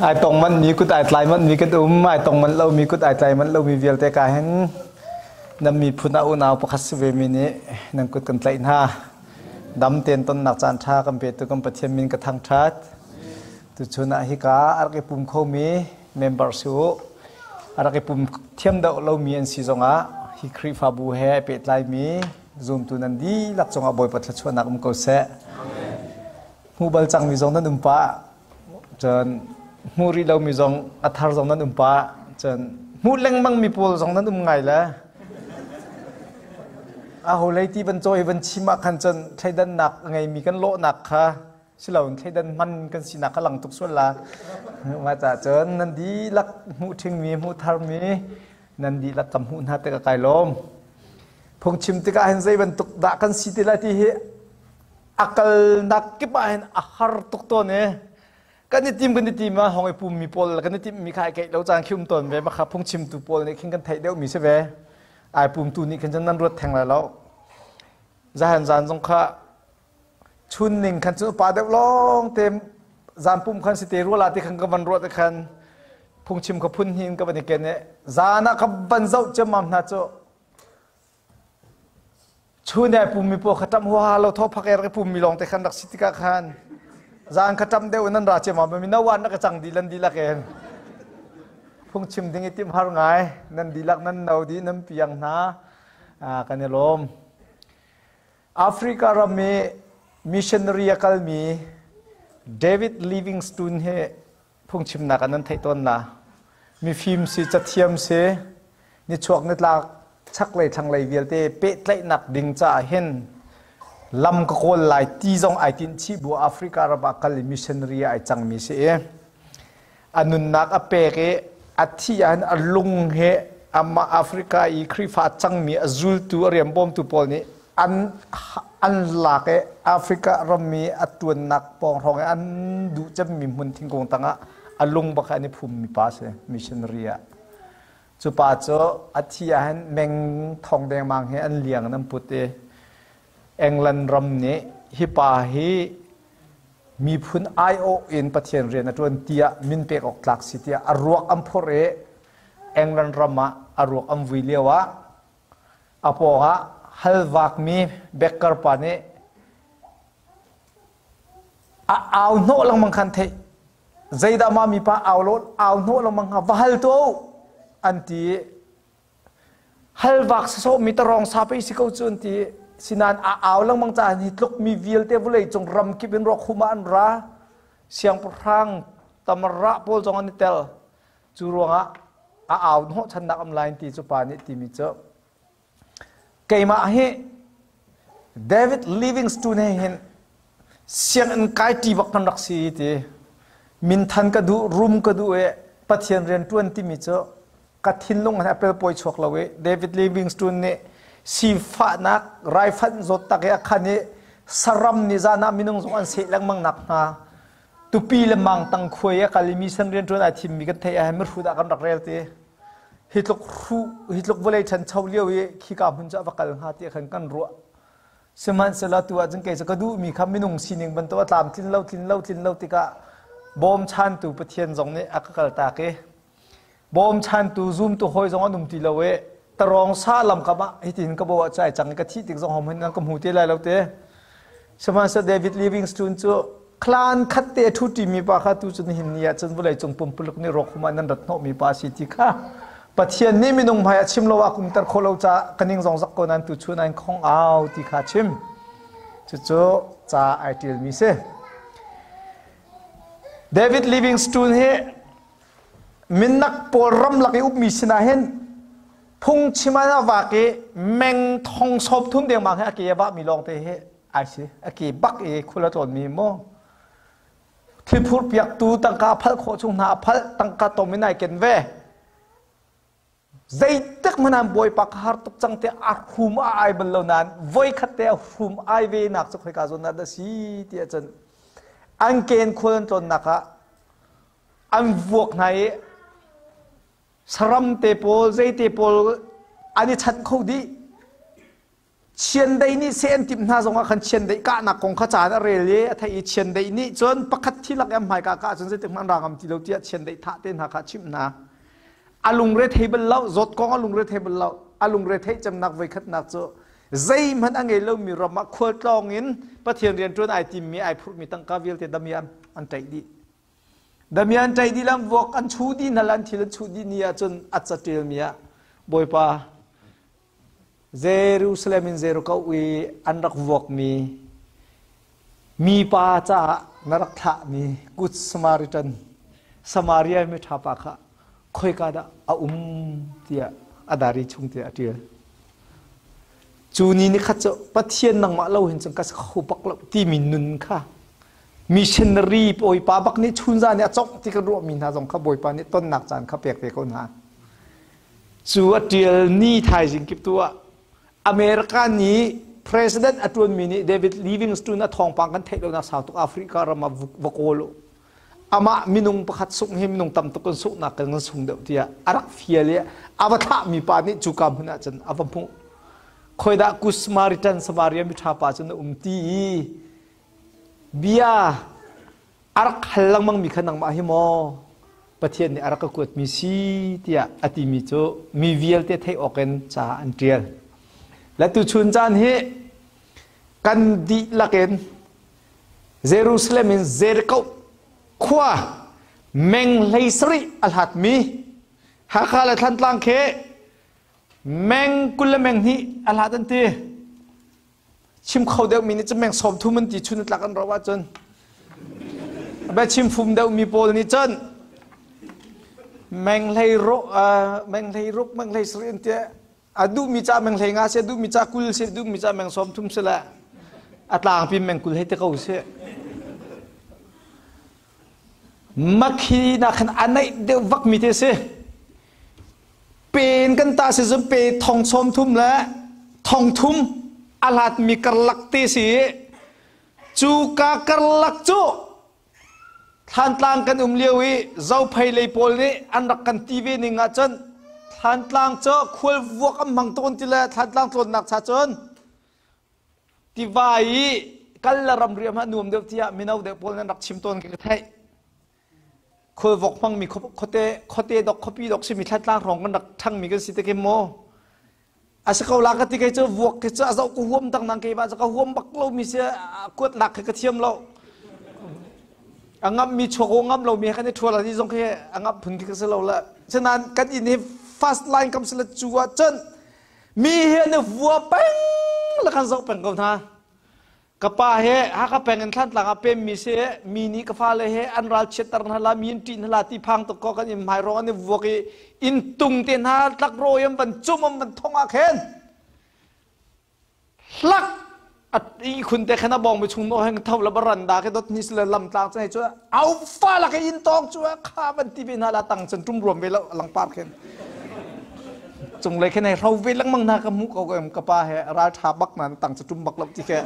Ai tong manh mi kut ai tlai manh mi kan um, ai tong manh lo mi kut ai tlai manh lo mi vialte ka hin nan miphun ah unau pakhat si ve mi nih nan kut kan tlaih hna. Dam tein tonnak caan ṭha kan petu kan Pathian min ka thangṭhat. Tuchun ah hika a rak i pum khomi member si u. A rak i pum thiam deuh lomi an si zongah hi Khrihfabu he ai pehtlaimi zumtu nan dihlak cungah Bawipa thluachuahnak um ko seh. Hmuh bal cangmi zong nan um pah. Cun hmuh rih lomi zong a thar zong nan um pah. Cun hmuh lengmangmi pawl zong nan um ngai le. Aho lei ti van cawi van chim ah khan cun thleidannak a ngeimi kan lawhnak kha siloin thleidan hman kan sinak kha lang tuk sual la. Mah caah cun nan dihlak hmuh ṭhingmi, hmuh tharmi nan dihlak ka hmuh hna tikah kai lawm. Phungchim tikah hin zei bantuk dah kan si ti lai ti hi a kalnak kip ah hin a har tuk tawn i kan i tim kan i tim ah hong i pummi pawl kan i timmi kha ai keih lo caan khi um tawn ve baka phungchimtu pawl nih khin kan theih deuhmi si ve ai pumtu nih khin cun nan ruat theng lai lo zahan zan zong kha chun ning khan cun upa deuh lawng te zan pum khan si te ruala ti khan ka van ruat khan phungchim kha phun hin ka van i ken i zan ah ka van zoh ciammam hna cu Chun ai pummi pawl kha ṭam huaha lo thaw phak er i pummi lawng te khan rak si tikah khan zan kha ṭam deuh in nan ra ciammam mi no an rak i cang dih lan dihlak in phungchim ding i timh har ngai nan dihlak nan no dih nan piang hna kan i lawm. Africa ram i missionary a kalmi David Livingstone hi phungchimnak ah nan theih tawn la. Mifim si, cathiam si, nichuak nitlak chaklei thlanglei vialte pehtlaihnak ding caah hin lam ka kawl lai ti zong ai tinh chih bu Africa ram ah kal i missionary ah ai cangmi si i a nunnak a pek i a thih ah hin a lung he amah Africa i Khrihfa a cangmi a zultu a rian bawmtu pawl nih an an lak i Africa rammi a tuannak pawng hrawng i an duh cemmi hmun thingkung tangah a lung bak an i phummi pa si missionary ah. Cu pa cu a thi ah hin meng thong dengmang he an liang in an put i England ram nih hi pa hi miphun aiawh in Pathian rian a ṭuan tiah min pek awk tlak si tiah a ruak an phorh i England ram ah a ruak an vui lio ah A pawngah halvakmi baker pa nih a au hnawh lengmang khan theih. Zeidah mah mipa au lo au hnawh lengmang kha va hal tuah u an ti i halvak sawsawh mi tarong sa pei si ko cu an ti i sinain a au lengmang caah hi tluk mi vialte vawlei cung ram kip in ruak hum ah an ra. Siangpahrang tamarah pawl zong an i tel. Cu ruangah a au hnawhchannak um lai ti cu pa nih timi cu keimah hi David Livingstone he hin sianginn kai ṭi bak kan rak si ti minthan ka duh rum ka duh i Pathian rian ṭuan timi cu ka thinlung he a pelpawi chuak lo i David Livingstone nih sifahnak raifanh zawt tak i a khan i saram nih zan ah minung zong an seh lengmang nak hnga Tupi le mangtang khuai a kal i mission rianṭuan ai thimmi kan theih ahhin mihrut ah kan rak rel ti. Hi tluk hru, hi tluk vawlei ṭhancho lio i khika hmun cu a va kal hnga ti khan kan ruah. Sihmanhsehlaw tu ahcun kei cu ka duhmi kha minung sining bantuk a tlamtlin lo, tlin lo, tlin lo tikah bawmchantu Pathian zong nih a ka kaltak i bawmchantu zumtu hawi zong an um ti lo i tarawng sa lam kam ah hitin ka bo ah cu ai cang i ka thih tik zong hom hin an ka hmu te lai lo te. Sihmanhsehlaw David Livingstone cu Klan khat te a ṭhuṭimi pa kha tu cu nihin ni ah cun vawleicung pumpuluk nih rawk hum ah nan rat hnawhmi pa a si ti kha Pathian nih minung hmai ah chim lo ah kumter khawh lo caah ka ning zong zak ko nain tuchun ah in khong au ti kha chim. Cucu ca ai ṭialmi si. David Livingstone hi minnak pawl ramlak i upmi sinah hin phungchim ah a vak i meng thong sawm thum dengmang hi a ke a vahmi lawngte hi ai si a ke bak i khul a tlawnmi maw thil phur piaktu tangka a phalh khawh chung hna a phalh tangka tom in ai ken ve zeitik hmanh an bawipa ka har tuk cang te a hrum a ai bal lo nain voi khat te a hrum ai ve nak cu khoika zawn ah dah si ti ahcun an ken khual an tlawnnak ah an vuak hna i saram te pawl zei te pawl an i chanh kho dih. Chiandeih nih seh an timh hna zongah khan chiandeih kahnak kong kha caan a rel i a theih i chiandeih nih cun pakhat thi lak i an hmaika kah cun zeitik hmanh ra ngam ti lo tiah chiandeih thah te hna kha a chimh hna. A lungre thei bal lo, zawt kong a lungre thei bal lo. A lungre theih cemnak voikhatnak cu zeihmanh a ngei lomi ram ah khualtlawng in Pathian rianṭuan ai timmi ai phurhmi tangka vialte damian an ṭaih dih. Damian ṭaih dih lam vuak an chuh dih hna le an thil an chuh dih ni ahcun a caṭialmi ah Bawipa Jerusalem in Jericho i an rak vuakmi mipa caah na rak thlahmi Good Samaritan Samaria miṭha pa kha khoika dah a um tiah a dari chung tiah a ṭial. Cu ni ni khat cu Pathian nangmah lo hin cun ka si kho bak lo timi nun kha missionary bawipa bak nih chunza nih a congh ti kan ruahmi hna zong kha bawipa nih tonnak caan kha pek ve ko hna. Cu a ṭial ni thaizing kip tu ah America nih president a ṭuanmi nih David Livingstone a thawngpang kan theih lonak sau tuk Africa ram ah va kawl u. Amah minung pakhat sungh hi minung tam tuk kan sunghnak kan kan sung deuh tiah a rak fial i a va thlahmi pa nih cuka hmun ah cun a va hmuh. Khoidah Good Samaritan Samaria miṭha pa cu na um ti i bia a rak hal lengmangmi kha nangmah hi maw Pathian nih a rak ka kuatmi si tiah a timi cu mi vialte theih awk in ca an ṭial. Le tuchun caan hi kan dihlak in Jerusalem in Jericho khua meng 17 a hlatmi Hakha le Thantlang khi meng 20 le meng 2 a hlat an ti. Chim kho deuhmi nih cun meng 30 an ti chun tlak an ro ahcun bia chim fum deuhmi pawl nih cun meng hlei ro meng 16 meng 17 an ti. A duhmi ca meng 15 se, duhmi ca 20 se, duhmi ca meng 30 se le a tlangpi meng 20 hei te ko se. Makhi na khan a naih deuh vakmi te si. Pen kan ta si cun pe thong 30 le thong 30 a hlatmi karlak te si. Cu ka karlak cu Thlantlang kan um lio i Zophei lei pawl nih an rak kan ti ve ning ahcun Thlantlang cu khual vuak an hmang tawn ti le Thlantlang tlawnnak cha cun tiva i kal le ramri ah nuam deuh tiah mino deuh pawl nan rak chim tawn ka theih. Khualvok hmangmi khuate khuate dok khuapi dok simi Thantlang hrawng kan rak ṭhangmi kan si te khi maw? A si ko la ka ti kei cu vuak khi cu a zoh ka huam dang nang keimah cu ka huam bak lo mi si kuat lak khi ka thiam lo. A ngam mi chuak o ngam lo mi kan i ṭhual ti zong khi a ngam phun khi ka si lo la. Sinain kan inn hi first line kam si le cu ah cun mi hi an i vua peng le kan zoh peng ko hna. Ka pa he Hakha peng in Thlantlang ah pemmi si mi nih ka fale he an ral chiatter hna la, mi in ṭih hna la ti phang tuk ko kan inn hmai rong an i vuak i inn tung te hna tlak rawi an van cum an van thong ah khin hlak a ihkhun te khan a bawng mi chung no heng tho la baran da ke dot ni le lam tlang chai chu au fa la ke inn tong chu kha van ti ve hna la tang chan tum ruam ve lo langpar khin Cunglei khin hei hro ve lengmang hna ka hmuh ko ka pa he ral ṭha bak na tang cu ṭum bak lo ti khi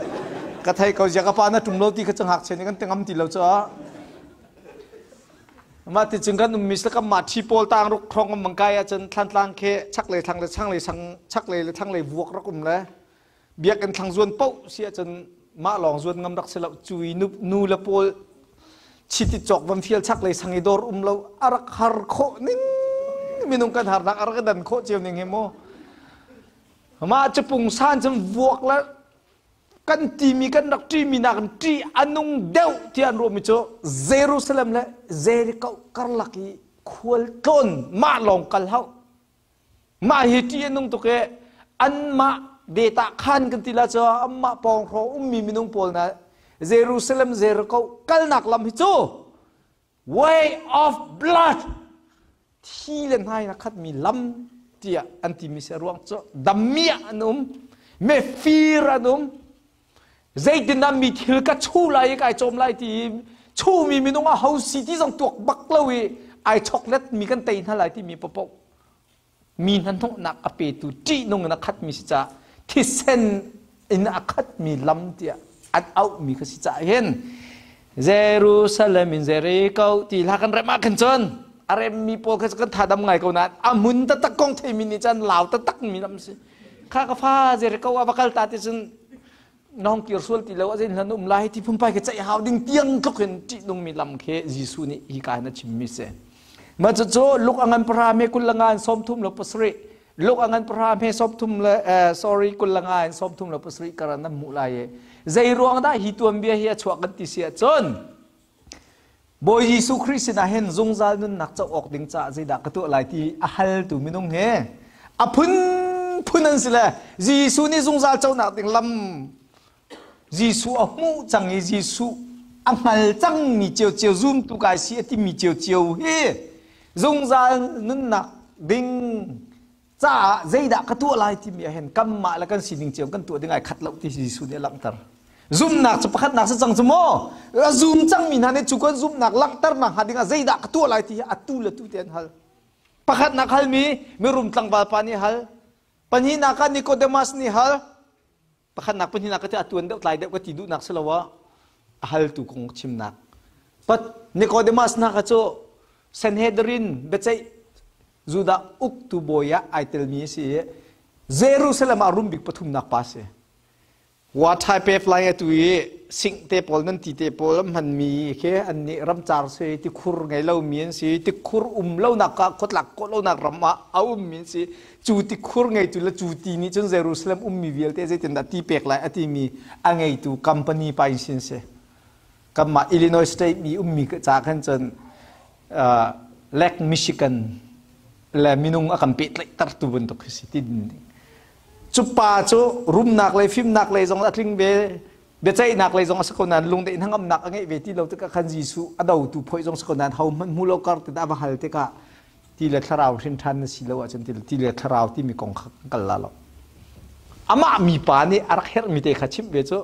ka thei ko. Zia ka pa na ṭum lo ti kha cu ngakchia nih kan ti ngam ti lo cu. Mah ti cun kan ummi kan mah ṭhi pawl tang ruk hrong um mang kai ahcun Thlantlang khi chaklei thlang le changlei sang chaklei le thlanglei vuak rak um le biakinn thlang zuan paoh si ahcun mah lawng zuan ngam rak si lo. Cu i nu le pawl chiti cawk van fial chaklei sang i dawr um lo a rak har khawh ning, minung kan harnak a rak i dan khawh cio ning hi mu. Mah cu pungsan cun vuak le kan timi kan rak ṭimi nakin ṭih a nung deuh tiah an ruahmi cu Jerusalem le Jericho karlak i khual tlawn mah lawng kal hau. Mah hi ṭih a nung tuk i anmah data khan kan ti la cu anmah pawng hrawng ummi minung pawl na Jerusalem Jericho kalnak lam hi cu way of blood, thi le hnai na khatmi lam tiah an timi si. A ruang cu dammiah an um, mefir an um, zeitindah mi thil ka chu lai i kai cawm lai ti i chumi minung a ho si ti zong tuak bak lo i ai choklet mi kan tei hna lai timi papoh mi hnahnawhnak a petu ṭihnung in a khatmi si caah thisen in a khatmi lam tiah an auhmi kha si caah hin Jerusalem in Jericho ti hla kan rem ah khan cun a remmi pawl kha kan thadam ngai ko nain a hmun taktak kong theimi nih cun lau taktak mi lam si. Kha ka fa Jericho ah va kal ta ti cun nong kir sual ti lo azin hlan um lai ti phunpai ke ceih hau ding tiang tluk in ṭih nungmi lam khi Jesuh nih hi ka hin a chimmi si. Ma cucu luk angan para me kul langan sawm thum le pasarih luk angan para me sawm thum le sorry kul langan sawm thum le pasarih karan nan hmuh lai i zei ruang dah hi tuanbia hi a chuak kan ti si ahcun Bawi Jesuh Khrih sinah hin zungzal nunnak co awk ding caah zeidah ka tuah lai ti a haltu minung he a phunphun an si le Jesuh nih zungzal conak ding lam Jesuh a hmuh cang i Jesuh a hngal cangmi ciocio zumtu kai si a timi ciocio hi zungzal nunnak ding caah zeidah ka tuah lai timi ah hin kanmah le kan sining cio kan tuah ding ai khat lo ti Jesuh nih a langhter. Zumhnak cu pakhatnak si cang cu maw? A zum cangmi hna nih cu kan zumhnak langhternak hnga dingah zeidah ka tuah lai ti hi atu le tu te an hal. Pakhatnak halmi mirum tlangval pa nih hal. Pahnihnak ah Nicodemus nih hal. Pakhatnak pahnihnak ka ti a tuan deuh tlai deuh ka ti duhnak si lo ah a haltu kong chimnak. Pat Nicodemus hna kha cu Sanhedrin biaceih Judah uktu bawi ah ai telmi a si i Jerusalem ah rum bik pathumnak pa a si. Wa Thai pe fly atu i sing te pawl nan ti te pawl an hmanmi khi an nih ramcar si tikhur ngei lomi an si tikhur um lonak ah khuatlak khawh lonak ram ah a ummi an si cu tikhur ngeitu le cu ti nih cun Jerusalem ummi vialte zeitindah ti pek lai a timi a ngeitu company pa in sin si kanmah Illinois state mi ummi ca khan cun Lake Michigan le minung a kan pehtlaihtertu bantuk khi si ti cu pa cu rumnak lei fimnak lei zong a tling ve biaceihnak lei zong a si ko nain lungdeih hnangamnak a ngeih ve ti lo tikah khan Jesuh a dotu phoih zong si ko nain ho hmanh hmu lo kar ti dah va hal tikah ti le thlarau hrin ṭhan na si lo ahcun ti le thlarau timi kong kha kan kal la lo amah mi pa nih a rak herhmi te kha chimh ve cu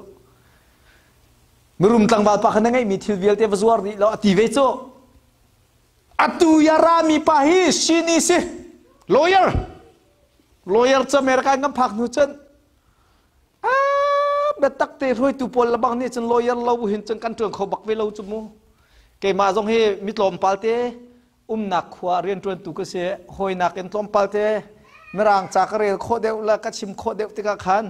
mirum tlangval pa kha na ngeihmi thil vialte va zuar dih lo a ti ve cu atu ya rami pa hi sini si lawyer lawyer cu America in kan phak hnu cun biatak te hruaitu pawl lebang nih cun lawyer lo hin cun kan ṭuan kho bak ve lo cu mu keimah zong hi mi tlawmpal te umnak khua rianṭuantu ka si hawinak in tlawmpal te mirang ca ka rel khawh deuh le ka chim khawh deuh tikah khan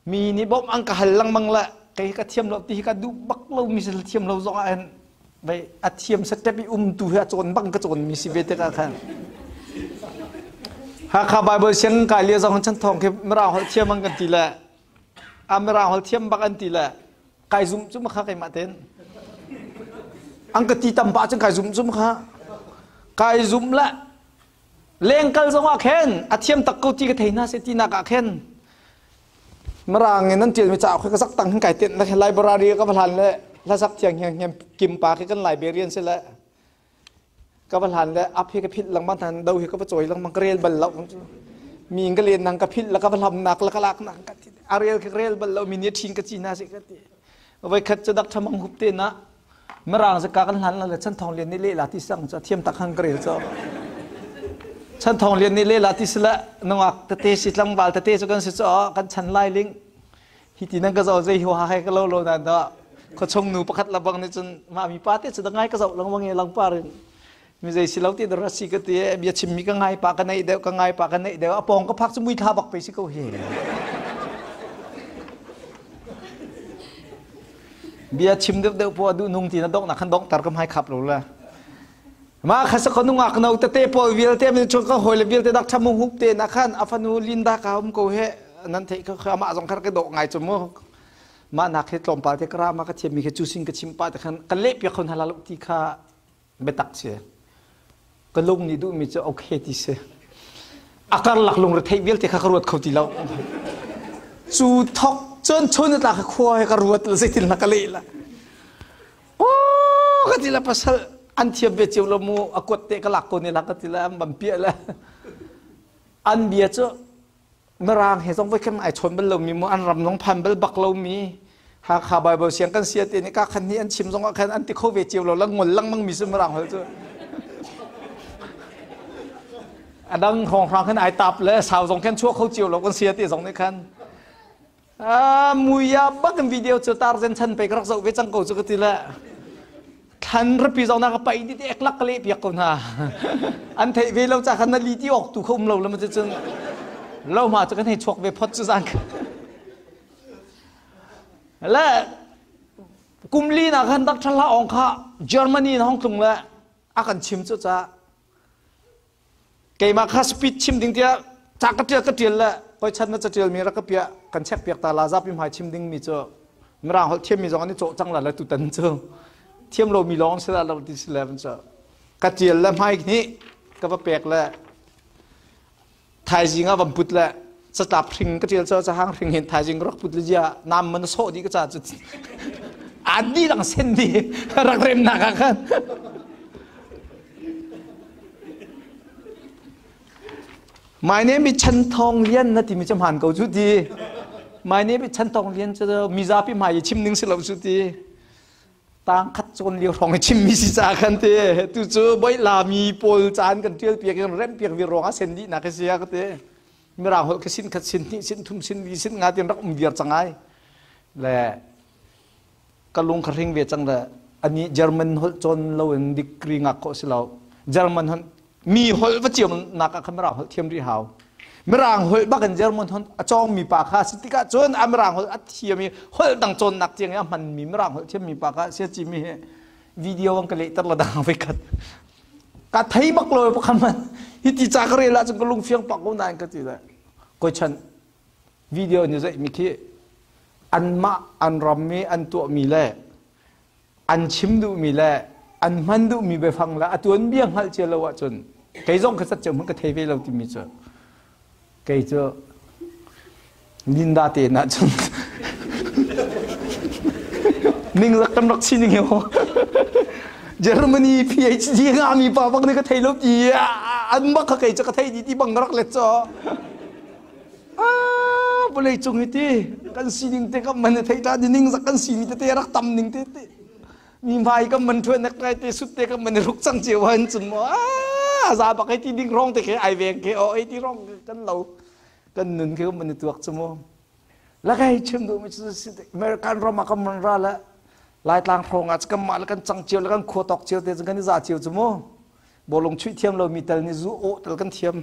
mi nih bawmh an ka hal lengmang le kei ka thiam lo ti hi ka duh bak lo mi si thiam lo zong ah hin vei a thiam step i um tu hi a cawn bang ka cawn mi si ve tikah khan Hakha Bible siang kai lia zong chan thong khi mirang holh thiam an kan ti le a mirang holh thiam bak an ti le kai zum cu ma kha keimah ten an ka ti tam pah cun kai zum cu ma kha kai zum le lengkal zong ah khen a thiam tak ko ti ka thei hna se ti nak ah khen Mirang in an ṭialmi cauk hi ka sak tang hin kai tenh le library ka va hlan le hlasak thiang hiang hiam kim pa khi kan librarian si le ka va hlan le ap hi ka philh lengmang than do hi ka va cawi lengmang ka rel bal lo mi in ka len nang ka philh le ka va hlam nak le ka lak nak ka ti a rel ka rel bal lo mi nih ṭhin ka ci hna si ka ti voi khat cu dak thamang hup te na Mirang zaka kan hlan le chan thong lian nih lehla ti sang cu thiam tak hang ka rel cu chan thong lian nih lehla ti sila nungak tete si tlangval tete cu kan si cu kan chan lai ling hi ti nan ka zo zei hu ha he ka lo lo nan da khuachung nu pakhat labang nih cun mah mi pa te cu da ngai ka zoh lengmang e langpar in mi zei si lo ti dara si ka ti bia chim mi ka ngai pa ka nei deuh ka ngai pa ka nei deuh a pong ka phak cu mui thla bak pe si ko hi Bia chim deuhdeuh poah duh nung ti na dongh nak khan donghter ka hmai khap lo le. Ma kha sa ko nungak no tete pawl vialte min chung ka hoi le vialte dak thamu hup te na khan afanu Linda ka um ko he nan thei ka kha ma zong khar ka dok ngai chu mu ma nak he tlawmpal te kra ma ka thiam mi kha chu sin ka chim pa te khan ka le pia khon halal ti kha biatak si ka lung nih duhmi cu okay ti si a karlak lungre theih vialte kha ka ruat kho ti lo cu thok cun chun tla ka khua he ka ruat la zeitin la ka leh la oh ka ti la pasal an thiam ve cio lo mu a kuat te ka lak ko ne la ka ti la an bam pia la an bia cu Mirang he zong voikhat ai chawn bal lomi mu an ram zong phan bal bak lomi Hakha Bible siang kan sia te nih ka khan ni an chim zong ah khan an ti kho ve cio lo la ngol lengmang mi su Mirang hol cu adang hrawng hrang khan ai tap le sau zong khan chuak kho cio lo kan sia te zong nih khan a muya bak in video cu tar zen chan pe ka rak zoh ve cang ko cu ka ti le thlan rapi zong na ka pai di te eklak ka leh piak ko hna an theih ve lo ca khan na li ti awk tu kha um lo le ma cun. Lohma cu kan hei chuak ve phot cu zan. Le kum li na khan Dr. Hla Aung kha Germany in hong tlung le a kan chim cu ca keimah kha speech chim ding tiah ca ka tial ka tial le koi chan na catial mi rak ka piah kan check piak ta la zapi hmai chim ding mi cu mirang holh thiam mi zong an i cawh cang la le tutan cu thiam lo mi lawng si la lo ti si le cu ka tial le hmai nih ka va pek le thaizing ah van put le catlap hring ka tial cu cahang hring hin thaizing rak put le zia nam man sawh dih ka ca cu an di lang sen di rak rem nak ah khan. My name is Chan Thong Lian na timi cu hmaan ko cu ti. My name is Chan Thong Lian cu mizapi hmai i chim ning si lo cu ti. Tang khat cawn lio hrawng i chimmi si ca khan ti. Tu cu boi lami pawl caan kan tial piak in rem piak vi ruang ah sen dih nak si ka ti. Mirang holh ka sin khat sin hnih sin thum sin li sin nga tin rak um viar cang ai. Le ka lung ka hring ve cang le ani German holh cawn lo in degree ngak khawh si lo. German holh mi holh va ciam nak ah khan mirang holh thiam rih hau. Mirang holh bak in German holh a cawng mi pa kha si tikah cun a mirang holh a thiam i holh dang cawnnak tiang i a hman mi mirang holh thiam mi pa kha sia ci mi he video an ka lehter la dang voi khat ka thei bak lo pakhat man hi ti ca ka rel ah cun ka lung fiang pak ko nain ka ti le koi chan video ni zeih mi khi anmah an ram i an tuahmi le an chim duhmi le an hman duhmi biafang le a tuanbia hngalh cia lo ahcun kei zong ka cat cio hmanh ka thei ve lo timi cu kei cu Linda te na cun ningzak kan rak sining hi Germany PhD ngami pa bak nih ka thei lo ti an bak kha kei cu ka thei di ti bang rak let cho. Vawlei cung hi ti kan sining te kan man thei ta ning zak kan simi te te rak tam ning te te mi hmai kan man thuan nak ngai te sut te kan man ruk cang chiu han cun mo a za bak ai ti ding rong te ke ai veng ke o ai ti rong kan lo kan nun ke man tuak chu mo lakai chim du mi chu American ram ah kan man ra la lai tlang hrawng ah kan mah le kan cang chiu le kan khua tok chiu te kan i za chiu chu mo bolong chuih thiam lo mi tal ni zu o tal kan thiam.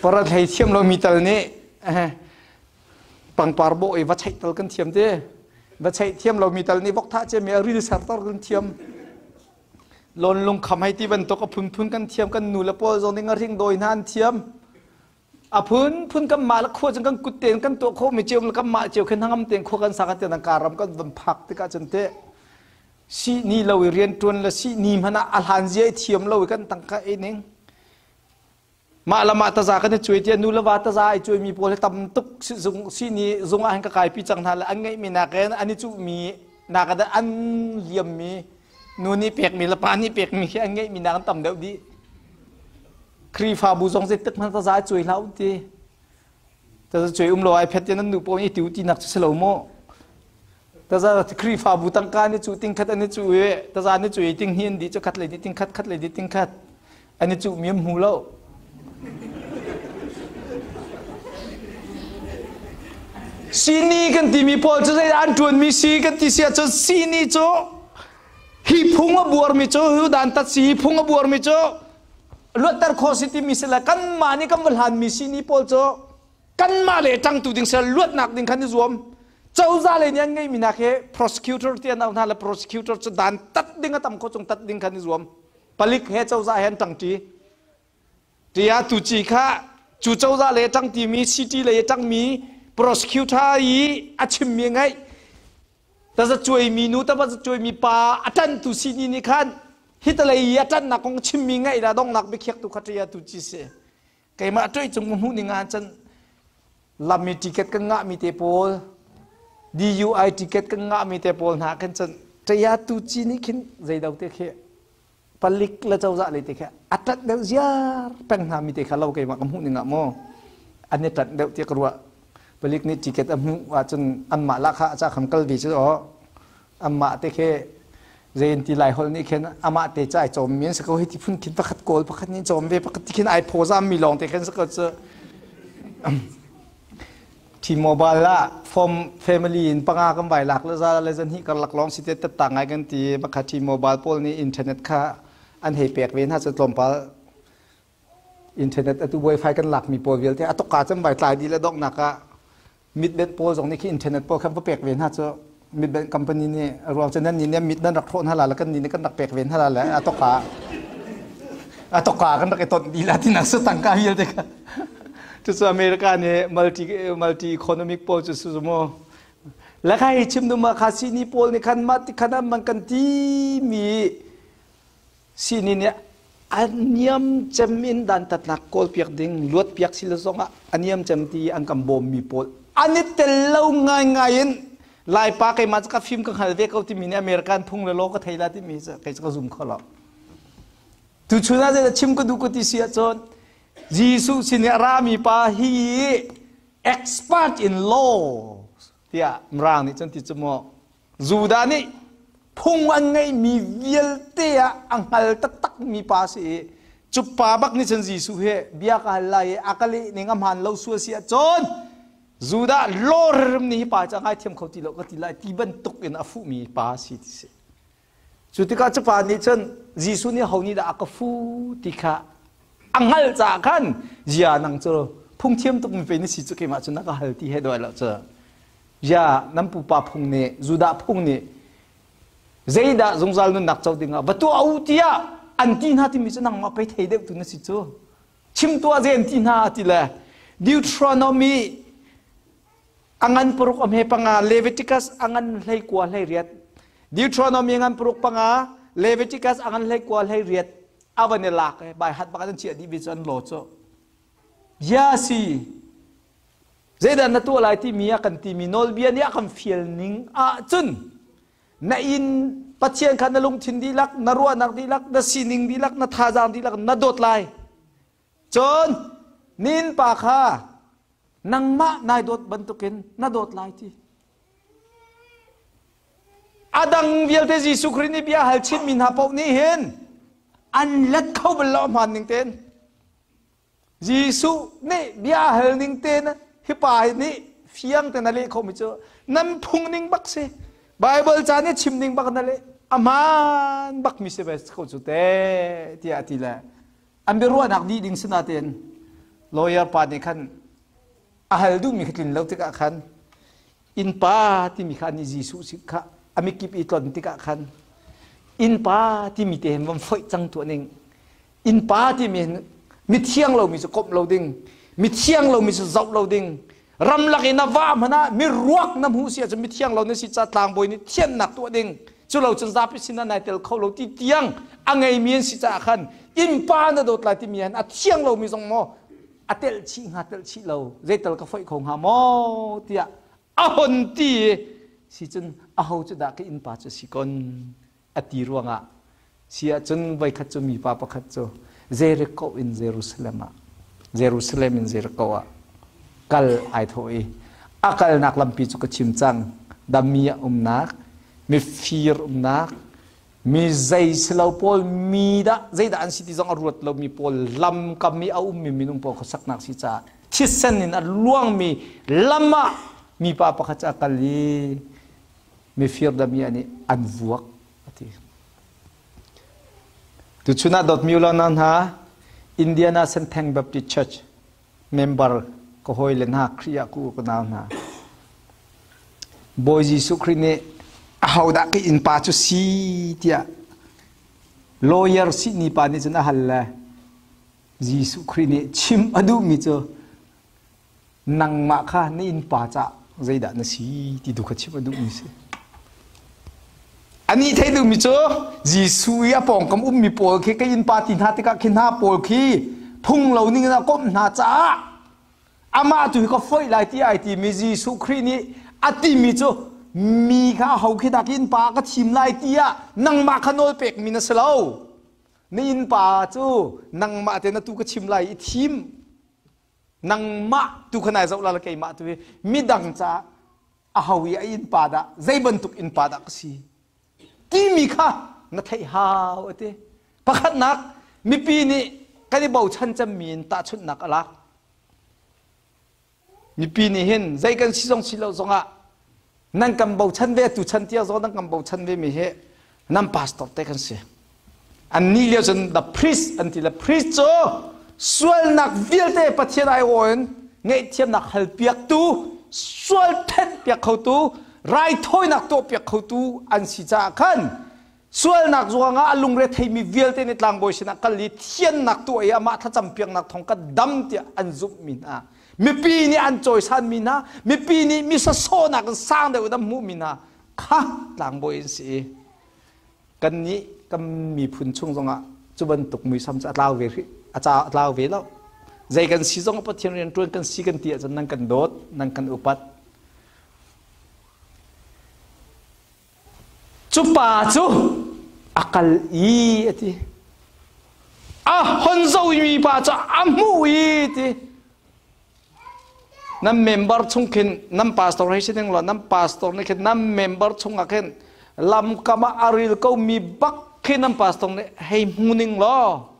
Parat hlei thiam lomi tal nih pangpar bawh i va cheih tal kan thiam te. Va cheih thiam lomi tal nih vok thah ciami a ril serter kan thiam. Lawn lung kham hei ti bantuk a phunphun kan thiam. Kan nu le pawl zong nih ngahring dawi hna an thiam. A phunphun kan mah le khua cun kan kut tein kan tuah khawhmi cio kan mah cio khin hnangam tein khua kan sa kan tiang karam kan van phak tikah cun teh sihni lo i rianṭuan le sihni hmanh ah a hlan zia i thiam lo i kan tangka ei ning. Mah le mah taza kan i cuai tiah nu le va taza ai cuaimi pawl hi tam tuk sihni zung ah hin ka kaipi cang hna le an ngeihmi nakin an i cuhmi nak an liammi nu nih pekmi le pa nih pekmi khi an ngeihmi nak an tam deuh dih. Khrihfabu zong zeitik hmanh taza ai cuai hlah u ti. Taza cuai um lo ai phet ti nan nu pawl i tiu ti nak cu si lo mu. Taza Khrihfabu tangka ni cu ting khat an i cu i taza ni cu i ting hi an di cu khat le di ting khat khat le di ting khat an i cuh mi an hmu lo. Sini kan timi pawl cu zeidah an ṭuanmi si kan ti si ahcun sini cu hi phung a buarmi cu hu dantat si hi phung a buarmi cu luatter khawh si timi si le kanmah nih kan va hlanmi sini pawl cu kanmah le ṭangtu ding sel luatnak ding khan i zuam. Cozah lei nih an ngeihmi nak hi prosecutor ti an auh hna le prosecutor cu dan tat ding a tam khawh chung tat ding khan i zuam. Palik he cozah he an ṭangṭi tia tu ci kha cu cozah lei a ṭangṭimi city lei a ṭangmi prosecutor i a chimmi ngaih taza cuaimi nu taza cuaimi pa a ṭantu sini nih khan hitalei i a ṭannak kong chimmi ngaih la dongnak biakhiaktu kha ṭia tu ci si. Keimah ṭuih cung ka hmuh ning ah cun lam i ticket kan ngahmi te pawl DUI ticket kan ngahmi te pawl hna khin cun ṭaya tu ci nih khin zeido te khi palik le cozah lei te khi a ṭanh deuh ziar peng hna mi te kha lo keimah ka hmuh ning ah maw an i ṭanh deuh tiah ka ruah. Palik nih ticket a hmuh ahcun anmah lah kha a ca kham kal ve cu aw anmah te khi zein ti lai holh nih khin amah te ca ai cawm mi an si ko. Hi ti phun khin pakhat kawl pakhat nih cawm ve pakhat ti khin ai phawzam mi lawng te khin si ko cu. T-Mobile ah form family in panga kan vai lak le za le zan hi karlak lawng si te tat ngai kan ti bakha. T-Mobile pawl nih internet kha an hei pek ve hna cu tlawmpal. Internet atu wifi kan lakmi pawl vialte a tokka cem vai tlai dih le donghnak ah mitbenh pawl zong nih khi internet pawl khan va pek ve hna cu mitbenh company nih ruang cu nan nih nih mit nan rak hrawh hna la le kan nih nih kan rak pek ve hna la le a tokka a tokka kan rak i tonh dih la tinak su tangka vialte kha. Cucu America nih multi multi economic pawl cu su mu le kha hi chim nu ma kha sini pawl nih khan mah ti khan an kan ti mi Sihni nih a niam cem in dantatnak kawlpiak ding luatpiak si lo zongah a niam cem ti an kan bawmmi pawl an i tel lo ngaingai in Laipa keimah cu ka fim ka hngal ve ko timi nih American phung le law ka thei la timi cu kei cu ka zum kho lo. Tuchun ah zeidah chim ka duh ka ti si ahcun Jesuh sin i a rami pa hi expert in law tiah Mirang nih cun ti cu maw Judah nih phung an ngeihmi vialte ah a hngal taktakmi pa a si i cu pa bak nih cun Jesuh he bia ka hal lai i a ka leh ning a hmaan lo sual si ahcun Judah lawrim nih hi pa cu a ngaithiam kho ti lo ka ti lai ti bantuk in a fuhmi pa a si ti si. Cu tikah cu pa nih cun Jesuh nih ho nih dah a ka fu ti kha a hngalh caah khan zia nang cu phungthiam tuk mi pe na si cu keimah cu na ka hal ti he doi lo cu. Ya nan pupa phung nih Judah phung nih zeidah zungzal nunnak co dingah va tuah u tiah an ti hna timi cu nangmah pei thei deuh tu na si cu. Chim tuah zei an ti hna ti le Deuteronomy a ngan paruk a hme panga, Leviticus a ngan 18 18, Deuteronomy a ngan paruk panga, Leviticus a ngan 18 18 a van i lak i bai hat bak an chiah dih bi cu an law cu. Ya si zeidah na tuah lai timi a kan timi nawlbia nih a kan fial ning ahcun na inn Pathian kha na lungthin dihlak, na ruahnak dihlak, na sining dihlak, na thazaang dihlak na dawt lai. Cun nin pa kha nangmah nai dawt bantukin na dawt lai ti. A dang vialte Jesuh Khrih nih bia hal chinmi hna paoh nih hin an let kho bal lo hmaan ning tein. Jesuh nih bia a hal ning te na hi pa nih fiang te na leh khomi cu nan phung ning bak si. Bible ca nih chim ning bak na leh aman bak mi si ve ko cu te tiah a ti le an biaruahnak dih ding si nain lawyer pa nih khan a hal duhmi kha tlin lo tikah khan innpa timi kha nih Jesuh si kha a mikip i tlon tikah khan innpa timi te hin von foih cang tuah ning. Innpa timi hin mithiang lomi cu komh lo ding, mithiang lomi cu zoh lo ding, ramlak i na va hmanh ah mi ruak na hmuh si ahcun mithiang lo na si ca tlangbawi nih thiannak tuah ding, cu lo cun zapi sinah nai tel kho lo ti tiang a ngeimi an si caah khan innpa na dawt lai timi hin a thiang lomi zong maw a telh chih hnga telh chih lo zeital ka foih kho hnga maw tiah a hon ti i si cun aho cu dah ka innpa cu si kon a ti ruangah si ahcun voikhat cu mipa pakhat cu Jericho in Jerusalem ah Jerusalem in Jericho ah kal ai thawh i a kalnak lampi cu ka chim cang. Dami a umnak, mifir umnak, mi zei silo pawl, mi dah zeidah an si ti zong a ruat lomi pawl lam kam i a ummi minung pawl khuasaknak si caah thisen in a luangmi lam ah mipa pakhat cu a kal i mifir dami nih an vuak a ti. Tuchun ah dawtmi ulaw hna, Indiana Sentheng Baptist Church member ka hawile hna, Khrih ah ku ka nau hna. Bawi Jesuh Khrih nih ahodah ka innpa cu si tiah lawyer sihni pa nih cun a hal le Jesuh Khrih nih chim a duhmi cu nangmah kha na innpa cah zeidah na si ti tu kha chim a duhmi si. Anih thei duhmi cu Jesuh i a pawngkam ummi pawl khi ka innpa ti hna tikah khi hna pawl khi phung lo ning in a komh hna caah amah tu hi ka foih lai ti ai timi Jesuh Khrih nih a timi cu mi kha ho khi dah ka innpa ka thim lai tiah nangmah kha nawl pekmi na si lo. Na innpa cu nangmah te na tu ka chim lai i thim. Nangmah tu kha nai zoh la keimah tu hi midang caah a ho i a innpa dah zei bantuk innpa dah ka si timi kha na theih hau a ti. Pakhatnak, mipi nih kan i bochan cemmi in tahchunhnak a lak. Mipi nih hin zei kan si zong si lo zongah nan kan bochan ve, tu chan tiang zong nan kan bochan ve mi hi nan pastor te kan si. An ni lio cun the priest an ti le priest cu. Sualnak vialte Pathian aiawh in ngaihthiamnak halpiaktu, sual thenhpiak khotu, raithawinak tuahpiak khotu an si caah khan sualnak ruangah a lungre theimi vialte nih tlangbawi sinah kal i thiannak tuah i amah thlacam piaknak thawng ka dam tiah an zumhmi hna mipi nih an cawisanmi hna mipi nih mi sasawhnak in sang deuh in an hmuhmi hna kha tlangbawi an si i kannih kan miphun chung zongah cu bantuk muisam cu a tlau ve hrih a ca a tlau ve lo. Zei kan si zong Pathian rian ṭuan kan si kan ti ahcun nan kan dawt nan kan upat. Cu pa cu a kal i a ti. A hon zomi pa cu a hmuh i ti. Nan member chung khin nan pastor hei si ding law nan pastor nih khin nan member chung ah khin lamkam ah a ril ko mi bak khi nan pastor nih hei hmu ning law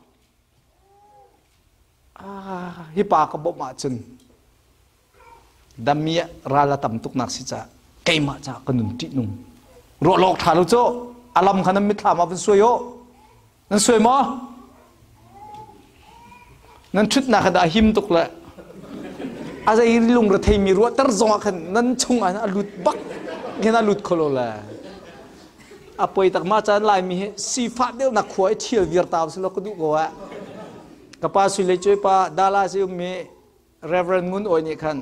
ah hi pa ka bawmh ahcun dami ral a tam tuk nak si ca keimah ca ka nun ṭih nung ruah lawk ṭha lo cu a lam kha nan mitthlam ah vun suai u. Nan suai maw? Nan ṭhutnak kha dah him tuk le a zei lungre theimi ruahter zong ah khan nan chung ah a lut bak khin a lut kho lo le a poi tak ma caan Laimi hi sifah deuhnak khua i ṭhial viar ta usih law ka duh ko ah. Ka pa Sui Le Cuai pa Dallas i ummi Reverend Ngun Awi nih khan